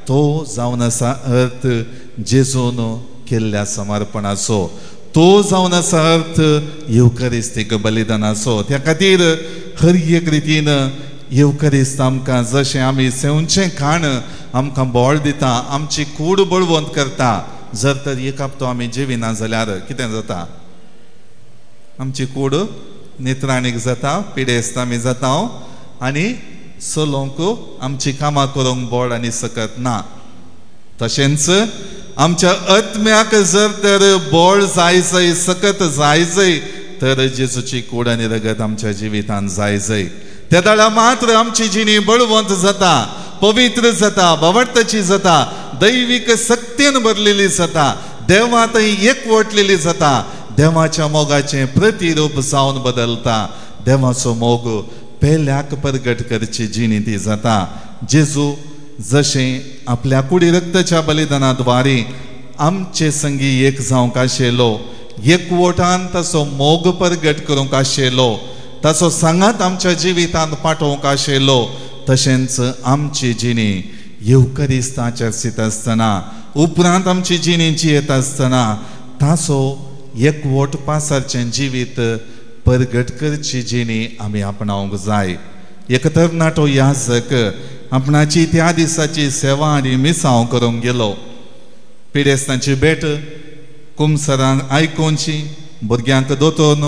[SPEAKER 3] तो जावन आसा अर्थ जेजून केल्ल्या समर्पणाचो, तो जावन आसा अर्थ येवखरिस्तीक बलिदानाचो. त्या खातीर हर एक रितीन येवखरिस्त आमकां जशें आमी सेवचें खाण आमकां बळ दिता, आमची कूड बळवंत करता. जर तर एक हप्तो आमी जेविना जाल्यार कितें जाता? आमची कूड नित्राणीक जाता, पिडेस्त आमी जाता आनी चलोवंक आमची कामां करूंक बळ आनी सकत ना. तशेंच आमच्या आत्म्याक जर तर बळ जाय जाय, सकत जाय जाय तर जेजूची कूड आनी रगत आमच्या जिवितांत जाय जाय. त्या दाळा मात्र आमची जिणी बळवंत जाता, पवित्र जाता, बावडताची जाता, दैवीक सक्तीन भरलेली जाता, देवा थंय एकवटलेली जाता, देवाच्या मोगाचें प्रतिरूप जावन बदलता. देवाचो मोग पेल्याक परगट करची जिणी ती जाता. जेजू जशें आपल्या कुडी रक्ताच्या बलिदाना द्वारे आमचे संगी एक जावंक आशिल्लो, एकवटान ताचो मोग परगट करूंक आशिल्लो, ताचो सांगात आमच्या जिवितांत पाठोवंक आशिल्लो, तशेंच आमची जिणी येवखरिस्त आचर्सीत आसतना, उपरांत आमची जिणी जियेत आसतना ताचो एकवट पासारचें जिवीत परगट करची जिणी आमी आपणावंक जाय. एक तरणाटो याजक आपणाची त्या दिसाची सेवा आनी मिसांव करूंक गेलो. पिडेस्तांची भेट कुमसरांक आयकोवची, भुरग्यांक दोतोन,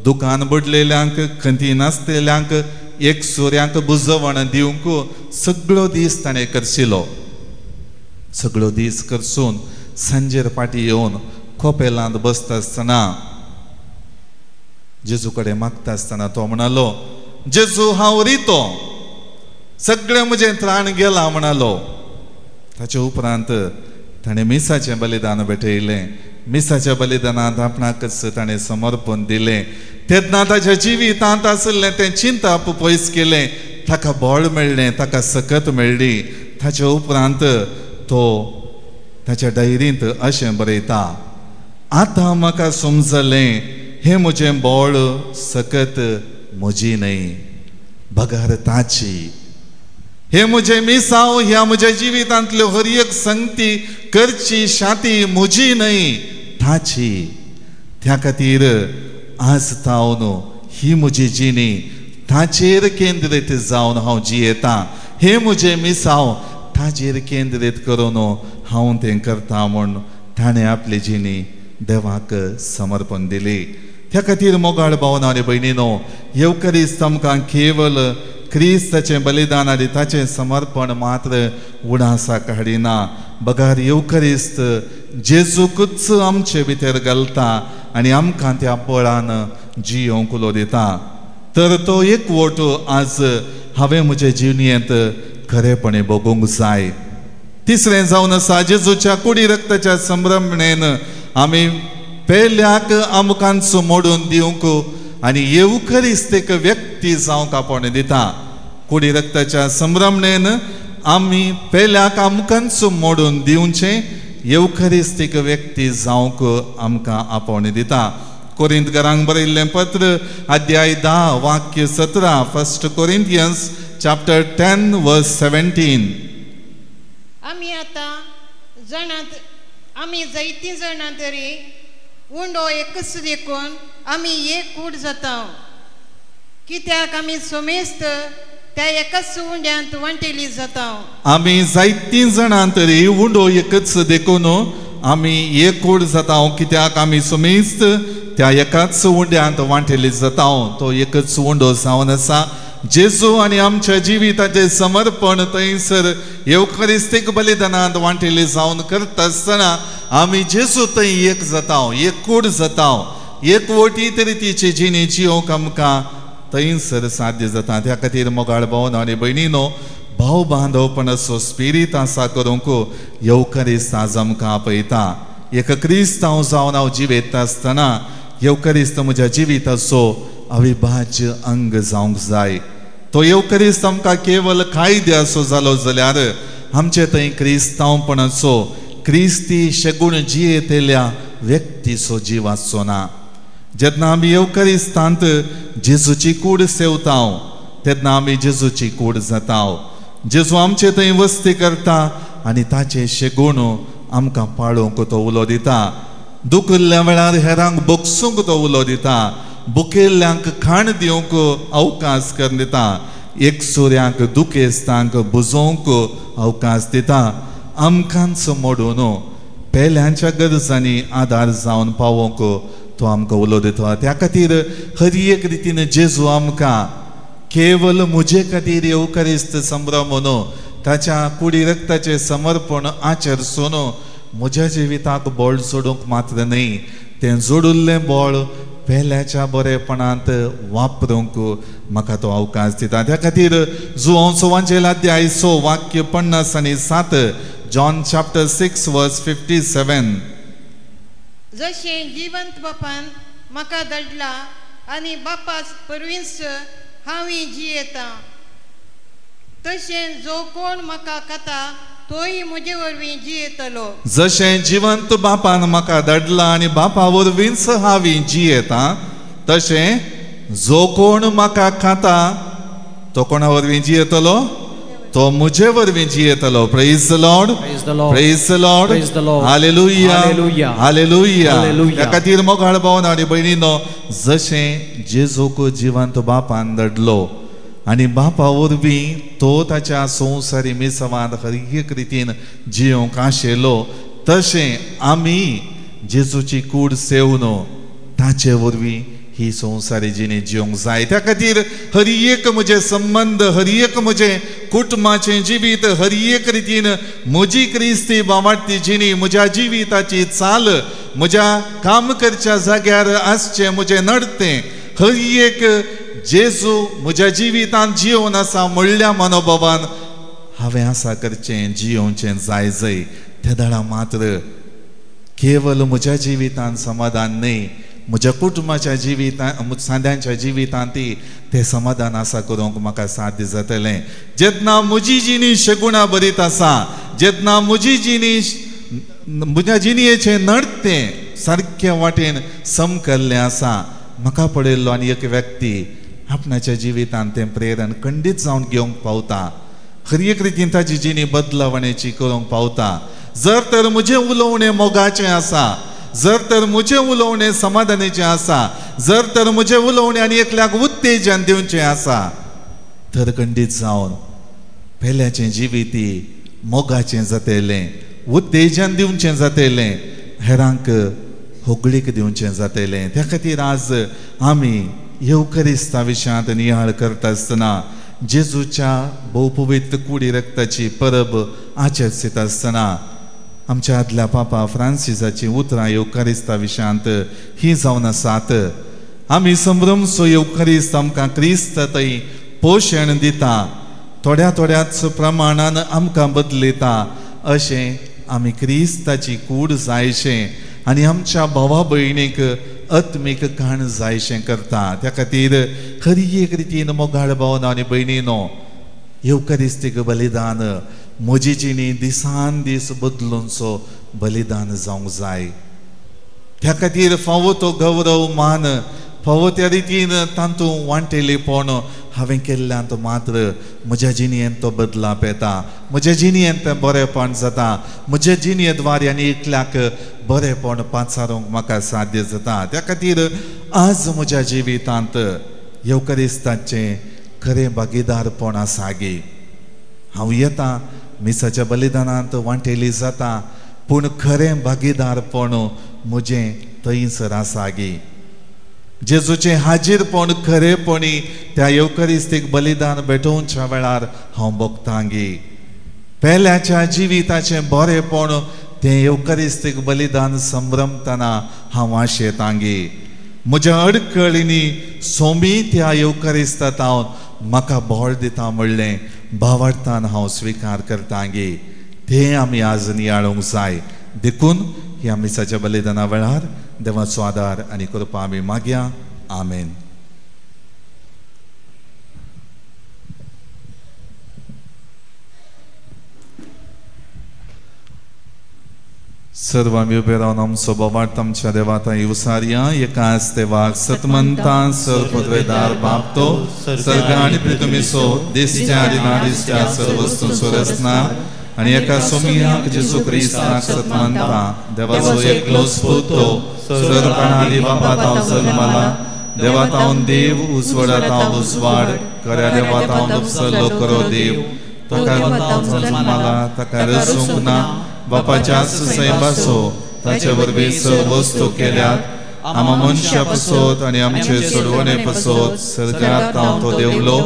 [SPEAKER 3] दुकान बुडलेल्यांक, खंती नासलेल्यांक, एक सुऱ्यांक बुजवण दिवंक सगळो दीस ताणें करशिलो. सगळो दीस करसून सांजेर फाटी येवन कोपेलांत बसता आसतना जेजू कडेन मागता आसतना तो म्हणालो, जेजू हांव रितो, सगळें म्हजें त्राण गेलां म्हणालो. ताचे उपरांत ताणें मिसाचें बलिदान भेटयलें. मिसाच्या बलिदानांत आपणाकच ताणें समर्पण दिलें. तेन्ना ताच्या जिवितांत आशिल्लें तें चिंताप पयस केलें, ताका बळ मेळ्ळें, ताका सकत मेळ्ळी. ताचे उपरांत तो ताच्या डायरींत अशें बरयता, आतां म्हाका समजलें हें म्हजें बळ सकत म्हजी न्हय बगर ताची. हे म्हजें मिसांव ह्या म्हज्या जिवितांतल्यो हर एक संगती करची शाती म्हजी न्हय ताची. त्या खातीर आज तावन ही म्हजी जिणी ताचेर केंद्रीत जावन हांव जियेतां. हे म्हजें मिसांव ताचेर केंद्रीत करून हांव तें करता म्हूण ताणें आपली जिणी देवाक समर्पण दिली. त्या खातीर मोगाळ भावना आनी भयणीनो, येवखरिस्त आमकां केवल क्रिस्ताचें बलिदान आनी ताचें समर्पण मात्र उणासाक हाडिना, बगार येवखरिस्त जेजूकूच आमचे भितर घालता आनी आमकां त्या बळान जियोवंक उलो दिता. तर तो एकवट आज हांवें म्हजे जिणेंत खरेपणी भोगूंक जाय. तिसरें जावन आसा जेजूच्या कुडी रक्ताच्या संभ्रमणेन आमी पेल्याक आमकांच मोडून दिवंक आनी येवखरिस्तीक व्यक्ती जावंक आपोवणें दिता. कुडी रक्ताच्या संभ्रमणेन आमी पेल्याक आमकांच मोडून दिवचें, येवखरिस्तीक व्यक्ती जावंक आमकां आपोवणें दिता. कोरिंतकारांक बरयल्लें पत्र अध्याय 10 वाक्य 17, 1 Corinthians chapter 10 verse 17.
[SPEAKER 8] आमी आतां जाणात, आमी जायतीं जाणां तरी उंडो एकच देखून आमी एक कूड जाता, कित्याक आमी समेस्त त्या एकाच उंड्यांत वांटेली जाता.
[SPEAKER 3] आमी जायतीं जाणां तरी उंडो एकच देखून आमी एक कूड जाता, कित्याक आमी समेस्त त्या एकाच उंड्यांत वांटेली जाता. तो एकच उंडो जावन आसा जेजू आनी आमच्या जिविताचें समर्पण थंयसर येवखरिस्तीक बलिदानांत वांटेली जावन करता आसतना आमी जेजू थंय एक जाता, एक कूड जाता, एक वटी तरी तिची जिणी जियोवंक आमकां थंयसर साध्य जाता. त्या खातीर मोगाळ भावना आनी भयणीनो, भाव बांदवपणाचो स्पिरीत आसा करूंक येवखरिस्त आज आमकां आपयता. एक क्रिस्तांव जावन हांव जिवेता आसतना येवखरिस्त म्हज्या जिविताचो अविभाज्य अंग जावंक जाय. तो येवखरिस्त आमकां केवल कायद्याचो जालो जाल्यार आमचे थंय क्रिस्तांवपणाचो क्रिस्ती शेगूण जियेतल्या व्यक्तीचो जीव आसचो ना. जेन्ना आमी येवकारिस्तांत जेजूची कूड सेवताव तेन्ना आमी जेजूची कूड जाताव. जेजू आमचे थंय वस्ती करता आनी ताचे शेगूण आमकां पाळोवंक तो उलो दिता. दुखिल्ल्या वेळार हेरांक बोगसूंक तो उलो दिता. बुकेल्ल्यांक खाण दिवंक अवकाश करून दिता. एकसुऱ्यांक दुखेस्तांक बुजोवंक अवकाश दिता. आमकांच मोडून पेल्यांच्या गरजांनी आदार जावन पावोवंक तो आमकां उलो दिता. त्या खातीर हर एक रितीन जेजू आमकां केवल म्हजे खातीर येवकारिस्त संभ्रम न्हू, ताच्या कुडी रक्ताचें समर्पण आचरसून म्हज्या जिविताक बळ जोडूंक मात्र न्हय, तें जोडिल्लें बळ पेल्याच्या बरेपणांत वापरूंक म्हाका तो अवकाश दिता. त्या खातीर जुवांव सोवांचेल अध्याय 6 वाक्य 57, जॉन चॅप्टर 6 वर्स 57.
[SPEAKER 8] जशें जिवंत बापान म्हाका धाडला आनी बापास परवींच हांवूय जियेता, तशें जो कोण म्हाका खाता तोय म्हजे वरवीं जियेतलो.
[SPEAKER 3] जशें जिवंत बापान म्हाका धाडला आनी बापा वरवींच हांवें जियेता, तशें जो कोण म्हाका खाता तो कोणा वरवीं जियेतलो? तो म्हजे वरवीं जियेतलो. Praise the Lord, praise the Lord, hallelujah, hallelujah. त्या खातीर मोगाळ भावन आनी भयणीनो, जशें जेजूक जिवंत बापान धाडलो आनी बापा वरवीं तो ताच्या संवसारी मिसवांत हर एक रितीन जियोंक आशिल्लो, तशें आमी जेजूची कूड सेवन ताचे वरवीं ही संवसारी जिणी जिवंक जाय. त्या खातीर हर एक म्हजे संबंद, हर एक म्हजें कुटुंबाचें जिवीत, हर एक रितीन म्हजी क्रिस्ती बावाडटी जिणी, म्हज्या जिविताची चाल, म्हज्या काम करच्या जाग्यार आसचें म्हजें नडतें, हर एक जेजू म्हज्या जिवितांत जिवन आसा म्हणल्या मनोभावान हांवें आसा करचें जियोवचें जाय जय. ते दळा मात्र केवल म्हज्या जिवितांत समाधान न्हय, म्हज्या कुटुंबाच्या जिवितांत, सांद्यांच्या जिवितांत तें समाधान आसा करूंक म्हाका साध्य जातलें. जेन्ना म्हजी जिणी शगुणा बरीत आसा, जेन्ना म्हजी जिणी म्हज्या जिणयेचें नडतें सारकें वाटेन समकल्लें आसा, म्हाका पळयल्लो आनी एक व्यक्ती आपणाच्या जिवितांत तें प्रेरण खंडीत जावन घेवंक पावता. हर एक रितीन ताजी जिणी बदलावण्याची करूंक पावता. जर तर म्हजें उलोवणें मोगाचें आसा, जर तर म्हजें उलोवणें समाधानाचें आसा, जर तर म्हजें उलोवणें आनी एकल्याक उत्तेजन दिवचें आसा, तर खंडीत जावन पेल्याचें जिवीत मोगाचें जातलें, उत्तेजन दिवचें जातलें, हेरांक होगळीक दिवचें जातलें. त्या खातीर आज आमी येवकरिस्ता विशयांत नियाळ करता आसतना, जेजूच्या भोवपवित्र कुडी रक्ताची परब आचरित आसतना आमच्या आदल्या पापा फ्रांसिसाची उतरां येवकारिस्ता विशयांत ही जावन आसात. आमी संभ्रमसो येवकारिस्त आमकां क्रिस्त थंय पोशण दिता, थोड्या थोड्याच प्रमाणान आमकां बदलयता, अशें आमी क्रिस्ताची कूड जायशें आनी आमच्या भावा भयणीक आत्मीक काण जायशें करता. त्या खातीर हर एक रितीन मोगाळ भावना आनी भयणीनो, येवकारिस्तीक बलिदान म्हजी जिणी दिसान दीस बदलूनचो बलिदान जावंक जाय. त्या खातीर फावो तो गौरव मान, फावो त्या रितीन तातूंत वांटेलेपण हांवें केल्ल्यान मात्र म्हज्या जिणयेंत तो बदलाप येता, म्हज्या जिणयेंत तें बरेपण जाता, म्हज्या जिणये द्वारे आनी एकल्याक बरेपण पाचारूंक म्हाका साध्य जाता. त्या खातीर आज म्हज्या जिवितांत येवकारिस्ताचें खरें भागीदारपण आसा गे. हांव येता मिसाच्या बलिदानांत वांटेली जाता, पूण खरें भागीदारपण म्हजें थंयसर आसा गे. जेजूचें हाजीरपण खरेपणी त्या येवकारिस्तीक बलिदान भेटोवच्या वेळार हांव भोगतां गे. पेल्याच्या जिविताचें बरेपण तें येवकारिस्तीक बलिदान संभ्रमतना हांव आशेतां गे. म्हज्या अडकळींनी सोमी त्या येवकारिस्तात हांव म्हाका बळ दिता म्हणलें भावार्थान हांव स्विकार करतां गे. तें आमी आज नियाळूंक जाय. देखून ह्या मिसाच्या बलिदाना वेळार देवाचो आदार आनी कृपा आमी मागया. आमेन. सर्व आमी उबे रावन आमचो बोवाळ आमच्या देवाता येवसारया. एकाच देवाक सतमंता सर्वपदवेदार बाप तो सर्ग आनी पृथ्वीचो दिसच्या आनी ना दिसच्या सर्व वस्तूंचो रचना आनी एका सोमियाक जेजू क्रिस्ताक सतमंता देवाचो एकलोच पूत तो सर्वकाळां बापा तावन जल्मला, देवा तावन देव, उजवाडा तावन उजवाड, खऱ्या देवा तावन उपसल्लो खरो देव, ताका जल्मला, ताका रचूंक ना, बापाच्या सैमाचो ताचे वरवीं सर्व वस्तू केल्यात, आमा मनशा पसोत आनी आमचे सोडवणे पसोत सर्गात तावन तो देवलो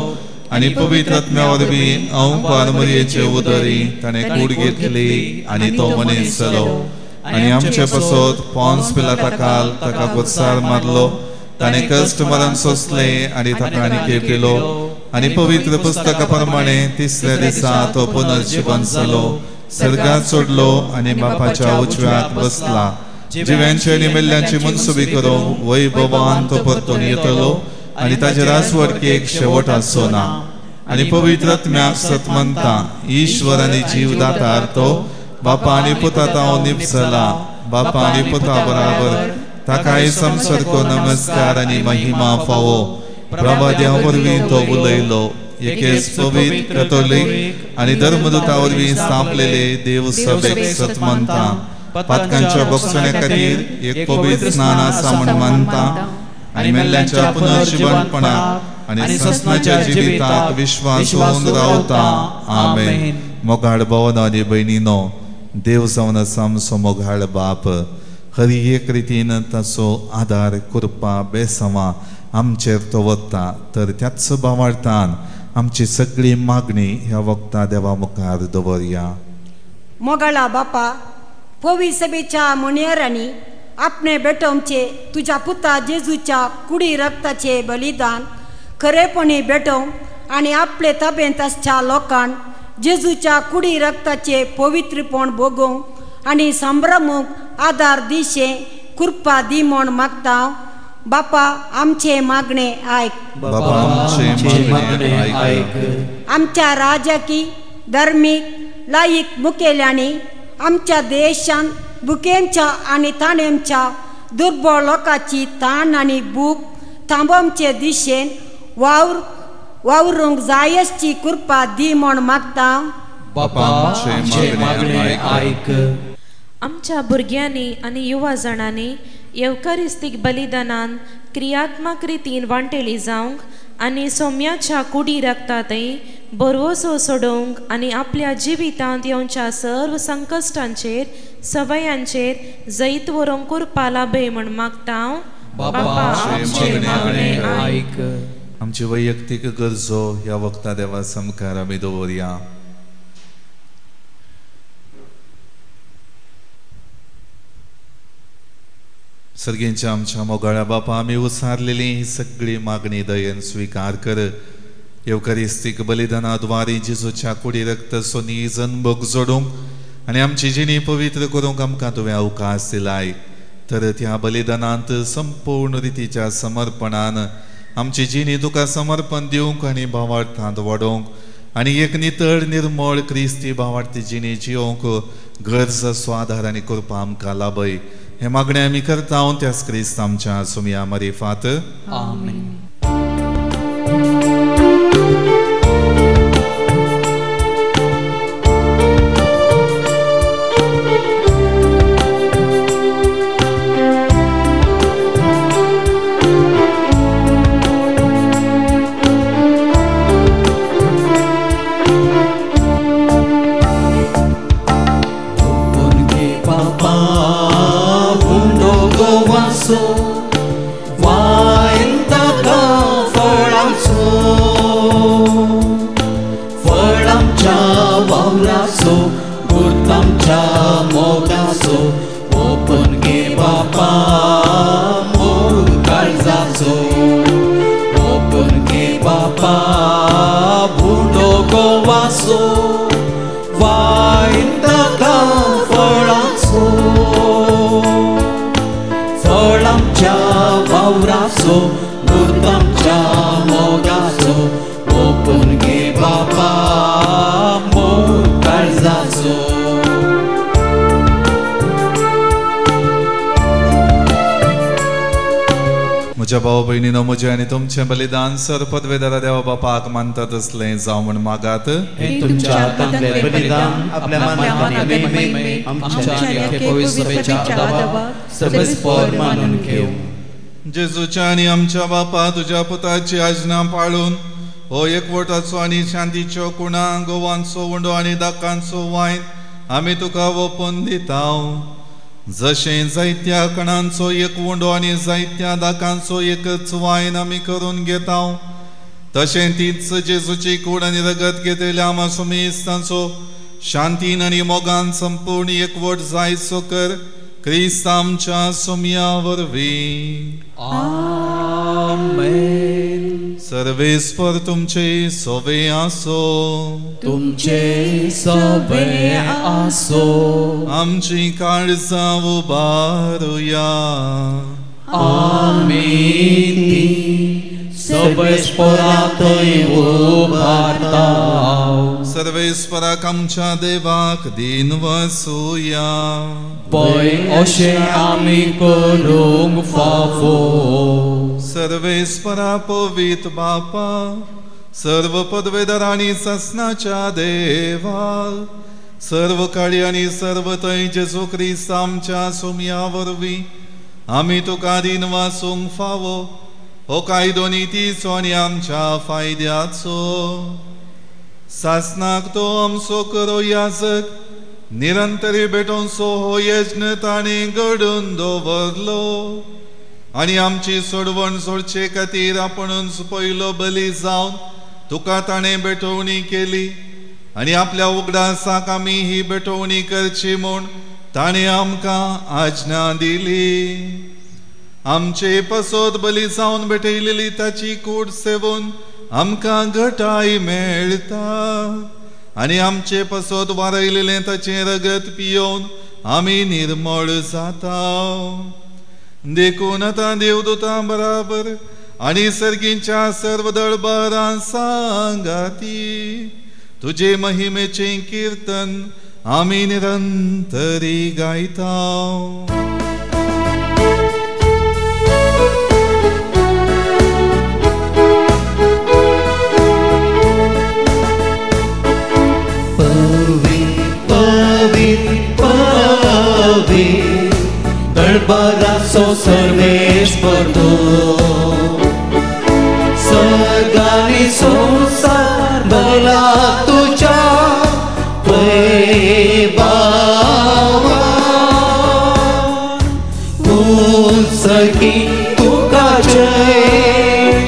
[SPEAKER 3] आनी पवित्र आत्म्या वरवीं अंवकार मरयेचे उदरी ताणें कूड घेतली आनी तो मनीस जालो आनी आमचे पसोत पॉन्स पिलाताकाल ताका गोत्सार मारलो, ताणें कश्ट मरण सोंसलें आनी ताका आनी केलो आनी पवित्र पुस्तका प्रमाणे तिसऱ्या दिसा तो पुनर्जीवन जालो, सर्गात सोडलो आनी बापाच्या उजव्यात बसला, जिव्यांची आनी मेल्ल्यांची मनसुबी करूंक वैभवान तो परतून येतलो आनी ताचे राजवटकेक शेवट आसचो ना. आनी पवित्र आत्म्याक सतमंता ईश्वर आनी जीव दातार तो बापा आनी पुता तावन निपसला, बापा आनी पुता बराबर ताकाय संसर्गो नमस्कार आनी महिमा फावो. प्रभा वरवीं तो उलयलो, एकेच पवित्र कॅथोलीक आनी धर्मदूता वरवीं स्थापलेले देव सभेक सतमंता पातकांच्या बक्षण्या खातीर एक पवित्र स्नान आसा म्हूण मानता आनी मेल्ल्यांच्या पुनर्जिवनपणाक आनी ससनाच्या जिविताक विश्वास होवन रावता. आमेन. मोगाळ भवन आनी भयणीनो, देव जावन आसा आमचो मोगाळ बाप, हर एक रितीन ताचो आदार कृपा बेसवा आमचेर तो वता, तर त्याच भावार्थान आमची सगळी मागणी ह्या वखता देवा मुखार दवरया.
[SPEAKER 9] मोगाळा बापा, पवी सभेच्या मुनियरांनी आपणे भेटोवचे तुज्या पुता जेजूच्या कुडी रक्ताचे बलिदान खरेपणी भेटोवंक आनी आपले ताबेंत आसच्या लोकांक जेजूच्या कुडी रक्ताचे पवित्रपण भोगोवंक आनी संभ्रमूंक आदार दिशे कृपा दी म्हूण मागता. बापा आमचे मागणे आयक.
[SPEAKER 3] बापा आमचे मागणे आयक.
[SPEAKER 9] आमच्या राजकी धार्मीक लायक मुखेल्यांनी आमच्या देशान भुकेंच्या आनी ताणेंच्या दुर्बळ लोकांची ताण आनी भूक थांबोवचे दिशेन वावर वावरूंक जायसची कृपा दी म्हूण मागता.
[SPEAKER 3] बापा आमचे मागणे आयक.
[SPEAKER 10] आमच्या भुरग्यांनी आनी युवा जाणांनी येवकारिस्तीक बलिदानान क्रियात्मक रितीन वांटेली जावंक आनी सोम्याच्या कुडी रक्तांतय बरवसो सोडोवंक आनी आपल्या जिवितांत येवच्या सर्व संकश्टांचेर सवयांचेर जैत व्हरूंक कृपा लाभय म्हूण मागता.
[SPEAKER 2] बापा आमचे मागणे आयक.
[SPEAKER 3] आमची वैयक्तीक गरजो ह्या वखता देवा सामकार आमी दवरया. सर्गेंच्या आमच्या मोगाळ्या बापा, आमी उसारलेली ही सगळी मागणी दयेन स्विकार कर. येवकारिस्तीक बलिदाना द्वारे जेजूच्या कुडी रक्ताचो नीज अनभोग जोडूंक आनी आमची जिणी पवित्र करूंक आमकां तुवें अवकाश दिलाय, तर त्या बलिदानांत संपूर्ण रितीच्या समर्पणान आमची जिणी तुका समर्पण दिवंक आनी भावार्थांत वाडोवंक आनी एक नितळ निर्मळ क्रिस्ती भावार्थी जिणी जियोवंक गरज आसो आदार आनी कृपा आमकां लाभय. हे मागणे आमी करता त्याच क्रिस्त आमच्या सुमिया मारिफात.
[SPEAKER 2] आमेन.
[SPEAKER 7] बापा मोग काळजाचो.
[SPEAKER 3] म्हज्या भाव भयणीनो, म्हजें आनी तुमचें बलिदान सर पदवेदारा देवा बापाक मानता तसलें जावं म्हूण मागात.
[SPEAKER 7] तुमच्या हातांतलें बलिदान आपल्या मनाक महिमे आमच्या आनी पवित्र सभेच्या आदाबाक सर्वेस्पर मानून घेवं.
[SPEAKER 3] जेजूच्या आनी आमच्या बापा तुज्या पुताची आज्ञा पाळून हो एकवटाचो आनी शांतीच्यो कुणा गोवांचो उंडो आनी दाकांचो वायन आमी तुका ओपून दिता. जशें जायत्या कणांचो एक उंडो आनी जायत्या दाकांचो एकच वायन आमी करून घेता, तशें तीच जेजूची कूड आनी रगत घेतल्या आमा सुमेस्तांचो शांतीन आनी मोगान संपूर्ण एकवट जायचो कर क्रिस्त आमच्या सोम्या वरवीं.
[SPEAKER 2] आमेन.
[SPEAKER 3] सर्वेस्पर तुमचे सोवे आसो.
[SPEAKER 2] तुमचे सोवे आसो.
[SPEAKER 3] आमची काळजां उबारुया.
[SPEAKER 2] आमी ती सर्वेस्परा थंय उबारता.
[SPEAKER 3] सर्वेस्पराक आमच्या देवाक दीन वसुया.
[SPEAKER 2] पळय अशें आमी करूंक फावो.
[SPEAKER 3] सर्वेस्परा पवित्र बापा, सर्व पदवेदार आनी सासणाच्या देवा, सर्व काळी आनी सर्व थंय जेजू क्रिस्त आमच्या सोम्या वरवीं आमी तुका दीन वासूंक फावो हो कायदो नितीचो आनी आमच्या फायद्याचो. सासणाक तो आमचो करो याजक निरंतरी भेटोवचो हो यज्ञ ताणें घडून दवरलो आनी आमची सोडवण सोडचे खातीर आपूणच पयलो बली जावन तुका ताणें भेटवणी केली आनी आपल्या उगडासाक आमी ही भेटवणी करची म्हूण ताणें आमकां आज्ञा दिली. आमचे पसोत बली जावन भेटयलेली ताची कूड सेवून आमकां घटाय मेळटा आनी आमचे पसोत वारयलेलें ताचें रगत पियोवन आमी निर्मळ जाता. देखून आतां देवदूतां बराबर आनी सर्गींच्या सर्व दळबारां सांगाती तुजे महिमेचें किर्तन आमी निरंतरी गायता.
[SPEAKER 7] दळबाराचो सर्वेस्पर तूं, सर्गानी संवसार भरला तुज्या वैभवान. उत्सर्गी तुका जय,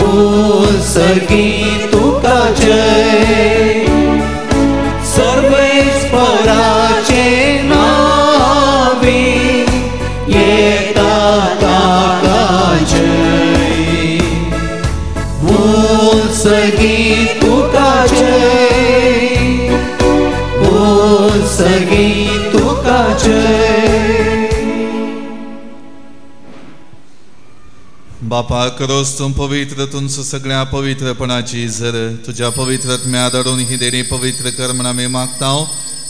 [SPEAKER 7] उत्सर्गी तुका जय, सर्वेस्पराचे नावे येता ताका जय. उत्सर्गी तुका जय, उत्सर्गी तुका जय.
[SPEAKER 3] बापा करोस तूं पवित्र तुमचो सगळ्या पवित्रपणाची जर तुज्या पवित्र धाडून ही देणी पवित्र कर म्हण आमी मागता.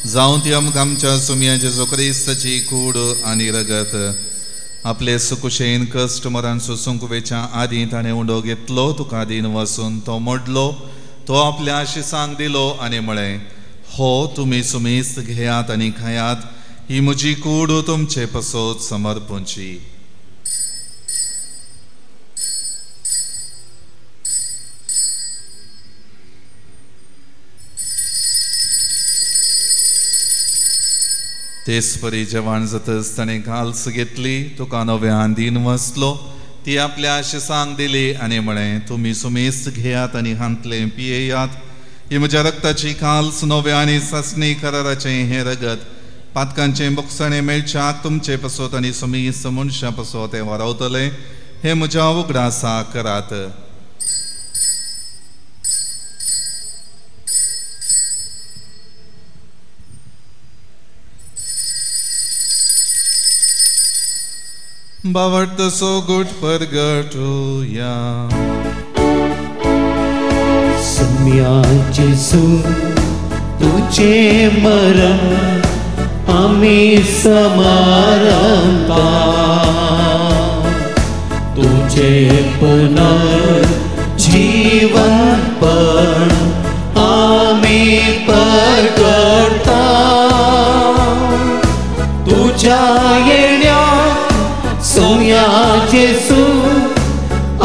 [SPEAKER 3] जावं ती आमकां आमच्या सुमया जेजू क्रिस्ताची कूड आनी रगत. आपले सुकुशेन कश्ट मरण सोसूंक वेच्या आदीं ताणें उंडो घेतलो, तुका दीन वसून तो मोडलो, तो आपल्या आशिसांक दिलो आनी म्हळें, हो तुमी सुमेस्त घेयात आनी खायात, ही म्हजी कूड तुमचे पसत समर्पूंची. तेच परी जेवण जातच ताणें घाल्स घेतली, तुका नव्यान दीन वसलो, ती आपल्या आशिसांक दिली आनी म्हळें, तुमी सुमेस्त घेयात आनी हांतलें पियेयात, ही म्हज्या रक्ताची काल्स नव्या आनी सासणी कराराचें हें रगत पातकांचें बोगसणें मेळच्याक तुमचे पसत आनी सुमेस्त मनशां पसत तें वारावतलें. हें म्हज्या उगडासा करात. बावडतसो गुट परगटुया.
[SPEAKER 7] सम्या जेजू तुझे मरण आमी समारंभा,
[SPEAKER 2] तुझे पुनर्जीवनपण आमी परगडटा तुझ्या येण्या सोम्या जेजू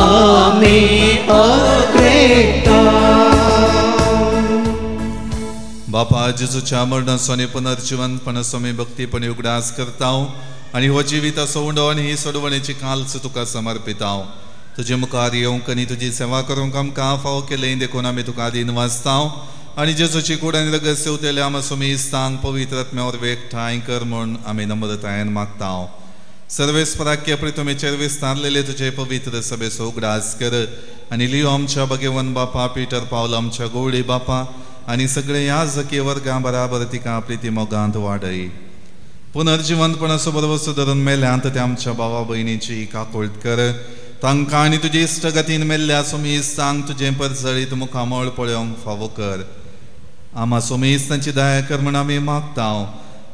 [SPEAKER 2] आमी अग्रेता.
[SPEAKER 3] बापा जेजूच्या मरणाचो आनी पुनर्जिवनपणाचो आमी भक्तीपणी उगडास करता आनी हो जिविताचो उंडो आनी ही सोडवणेची काल्स तुका समर्पिता. तुजे मुखार येवंक आनी तुजी सेवा करूंक आमकां फावो केलें देखून आमी तुका दिन वाचता आनी जेजूची कूड आनी रगत सेवतेल्या आमा सुमिस्तांक पवित्र आत्म्या वरवीं एकठांय कर म्हूण आमी नम्रतायेन मागता. सर्वेस्पराक्य प्रितुमेचेर विस्तारलेले तुजे पवित्र सभेचो उगडास कर आनी लियो आमच्या भगेवन बापा पीटर पावल आमच्या गोवळी बापा आनी सगळे याजकी वर्गां बराबर तिका प्रिती मोगांत वाडय. पुनर्जिवंतपणाचो बरवसो धरून मेल्यांत त्या आमच्या भावा भयणीची काकुळट कर. तांकां आनी तुजे इश्टगतीन मेल्ल्या सुमिस्तांक तुजें परजळीत मुखामळ पळोवंक फावो कर. आमा सुमिस्तांची दया कर म्हूण आमी मागता.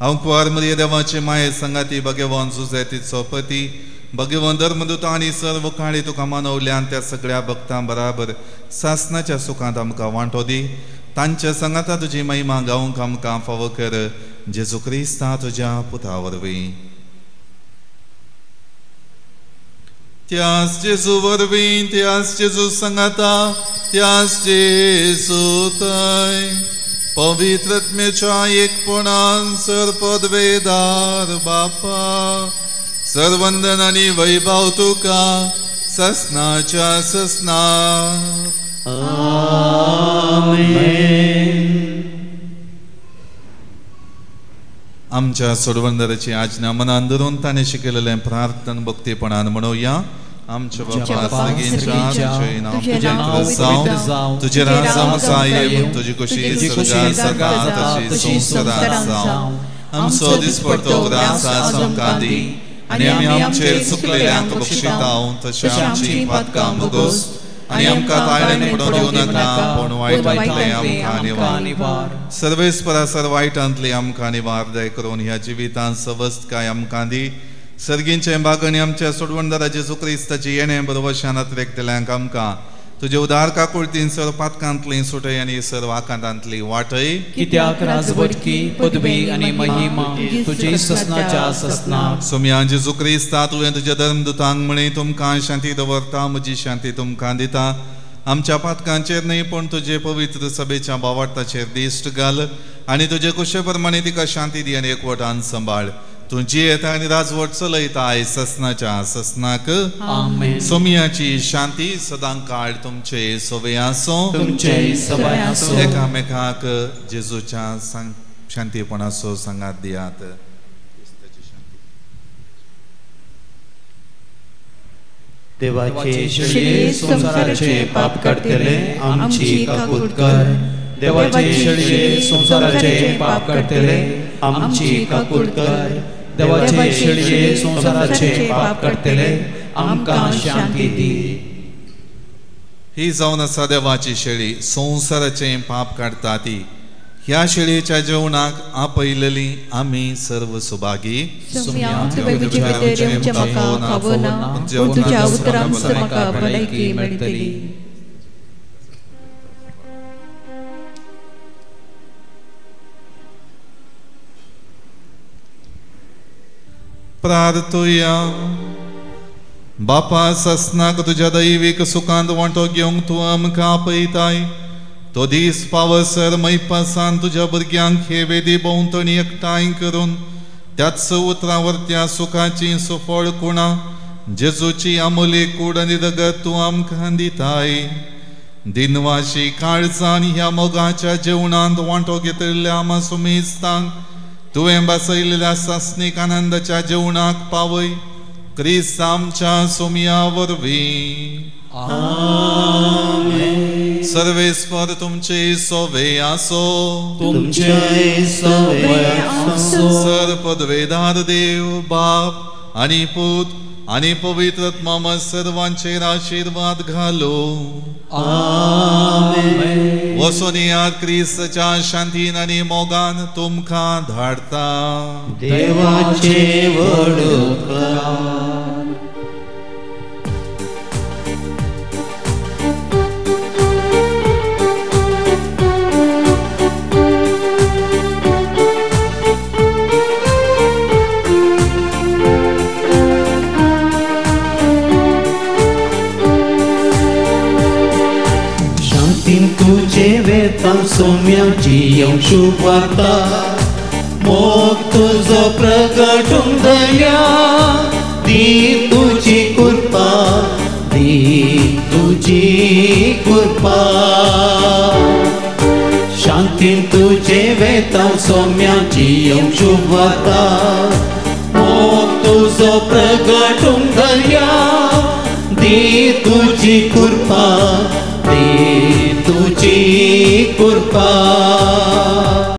[SPEAKER 3] हांव कुंवर मरिया देवाचे माये संगाती भगवान जुझेतीचो पती भगवान धर्मदूत आनी सर्व काळी तुका मानवल्यान त्या सगळ्या भक्तां बराबर सासनाच्या सुखांत आमकां वांटो दी. तांच्या संगाता तुजी महिमा गावंक आमकां फावो कर. जेजू क्रिस्ता तुज्या पुता वरवीं. त्यास जेजू वरवीं, त्यास जेजू संगाता, त्यास जेजू थंय पवित्र आत्म्याच्या एकपणान सर पदवेदार बापा सर्वंदन आनी वैभव तुका ससनाच्या ससनाक.
[SPEAKER 2] आमेन.
[SPEAKER 3] आमच्या सोडवणदाराची आज्ञा मनान धरून ताणें शिकयलेलें प्रार्थना भक्तीपणान म्हणोवया. आमच्या बापा सर्गींच्या तुजें नांव पवित्र जावं, तुजें राज आमकां येवं, तुजी खुशी स्वर्गांत जाता तशी संवसारांत जावं. आमचो दिसपडतो ग्रास आज आमकां दी आनी आमी आमचेर चुकलेल्यांक बक्षिता तशें आमची पातकां भोगोस आनी आमकां ताळ्यान पडोवन दिवं नाका पूण वायटांतलें आमकां निवार. सर्वेस्परा सर वायटांतली आमकां निवार दय करून ह्या जिवितांत सवस्तकाय आमकां दी. सर्गींचें बागणी आमच्या सोडवणदारा जेजू क्रिस्ताची येणें बरोवशान अत्रेकतल्यांक आमकां तुजे उदार काकुळतीन सर्व पातकांतली सुटय आनी सर्व आकांतांतली वाटय.
[SPEAKER 7] कित्याक राजवटकी पदवी आनी महिमा तुजी ससनाच्या ससनाक.
[SPEAKER 3] सोम्या जेजू क्रिस्ता तुवें तुज्या धर्मदूतांक म्हळें तुमकां शांती दवरता, म्हजी शांती तुमकां दिता. आमच्या पातकांचेर न्हय पूण तुजे पवित्र सभेच्या बावार्थाचेर दिश्ट घाल आनी तुजे कुशे प्रमाणे तिका शांती दी आनी एकवटान सांबाळ. तूं जियेता आनी राजवट चलयता आयज ससनाच्या ससनाक.
[SPEAKER 7] आमेन.
[SPEAKER 3] सोमियाची शांती सदां काळ तुमचे सवय आसूं,
[SPEAKER 7] तुमचे सवय आसूं.
[SPEAKER 3] एकामेकाक जेजूच्या शांतीपणाचो सांगात दियात.
[SPEAKER 2] देवाचे शेळये संवसाराचे पाप काडटले आमची काकूत कर. देवाचे शेळये संवसाराचे पाप काडटले आमची काकूत कर.
[SPEAKER 7] देवाचे शेळये संवसाराचे पाप काडटले आमकां शांती दी.
[SPEAKER 3] ही जावन आसा देवाची शेळी संवसाराचें पाप काडटा ती. ह्या शेळयेच्या जेवणाक आपयलेली आमी सर्व सुभागी. प्रार्थुया. बापा ससनाक तुज्या दैवीक सुखांत वांटो घेवंक तूं आमकां आपयताय. तो दीस पावसर मैपासान तुज्या भुरग्यांक हे वेदी भोंवतणी एकठांय करून त्याच उतरां वरत्या सुखाची सुफळ कुणा जेजूची आमोली कूड आनी रगत तूं आमकां दिताय. दिनवाशी काळजान ह्या मोगाच्या जेवणांत वांटो घेतिल्ल्या आमा सुमिस्तांक तुवें बसयलेल्या सासणीक आनंदाच्या जेवणाक पावय. क्रिस्त आमच्या सोमिया वरवीं.
[SPEAKER 2] आमेन.
[SPEAKER 3] सर्वेस्पर तुमचे सोवे आसो,
[SPEAKER 2] तुमचे सोवे आसो.
[SPEAKER 3] सर पदवेदार देव बाप आनी पूत आनी पवित्र आत्मा सर्वांचेर आशीर्वाद घालो.
[SPEAKER 2] आमेन.
[SPEAKER 3] वसोन येयात क्रिस्ताच्या शांतीन आनी मोगान तुमकां धाडता.
[SPEAKER 2] देवाचे व्हड उपकार. वेता सोम्याची येवंक शुभवार्ता मोग तुजो प्रगटूंक दया दी तुजी कृपा दी तुजी कृपा शांतीन तुजे वेता सोम्याची येवंक शुभवार्ता मोग तुजो प्रगटूंक दया दी तुजी कृपा दी तुजी कृपा।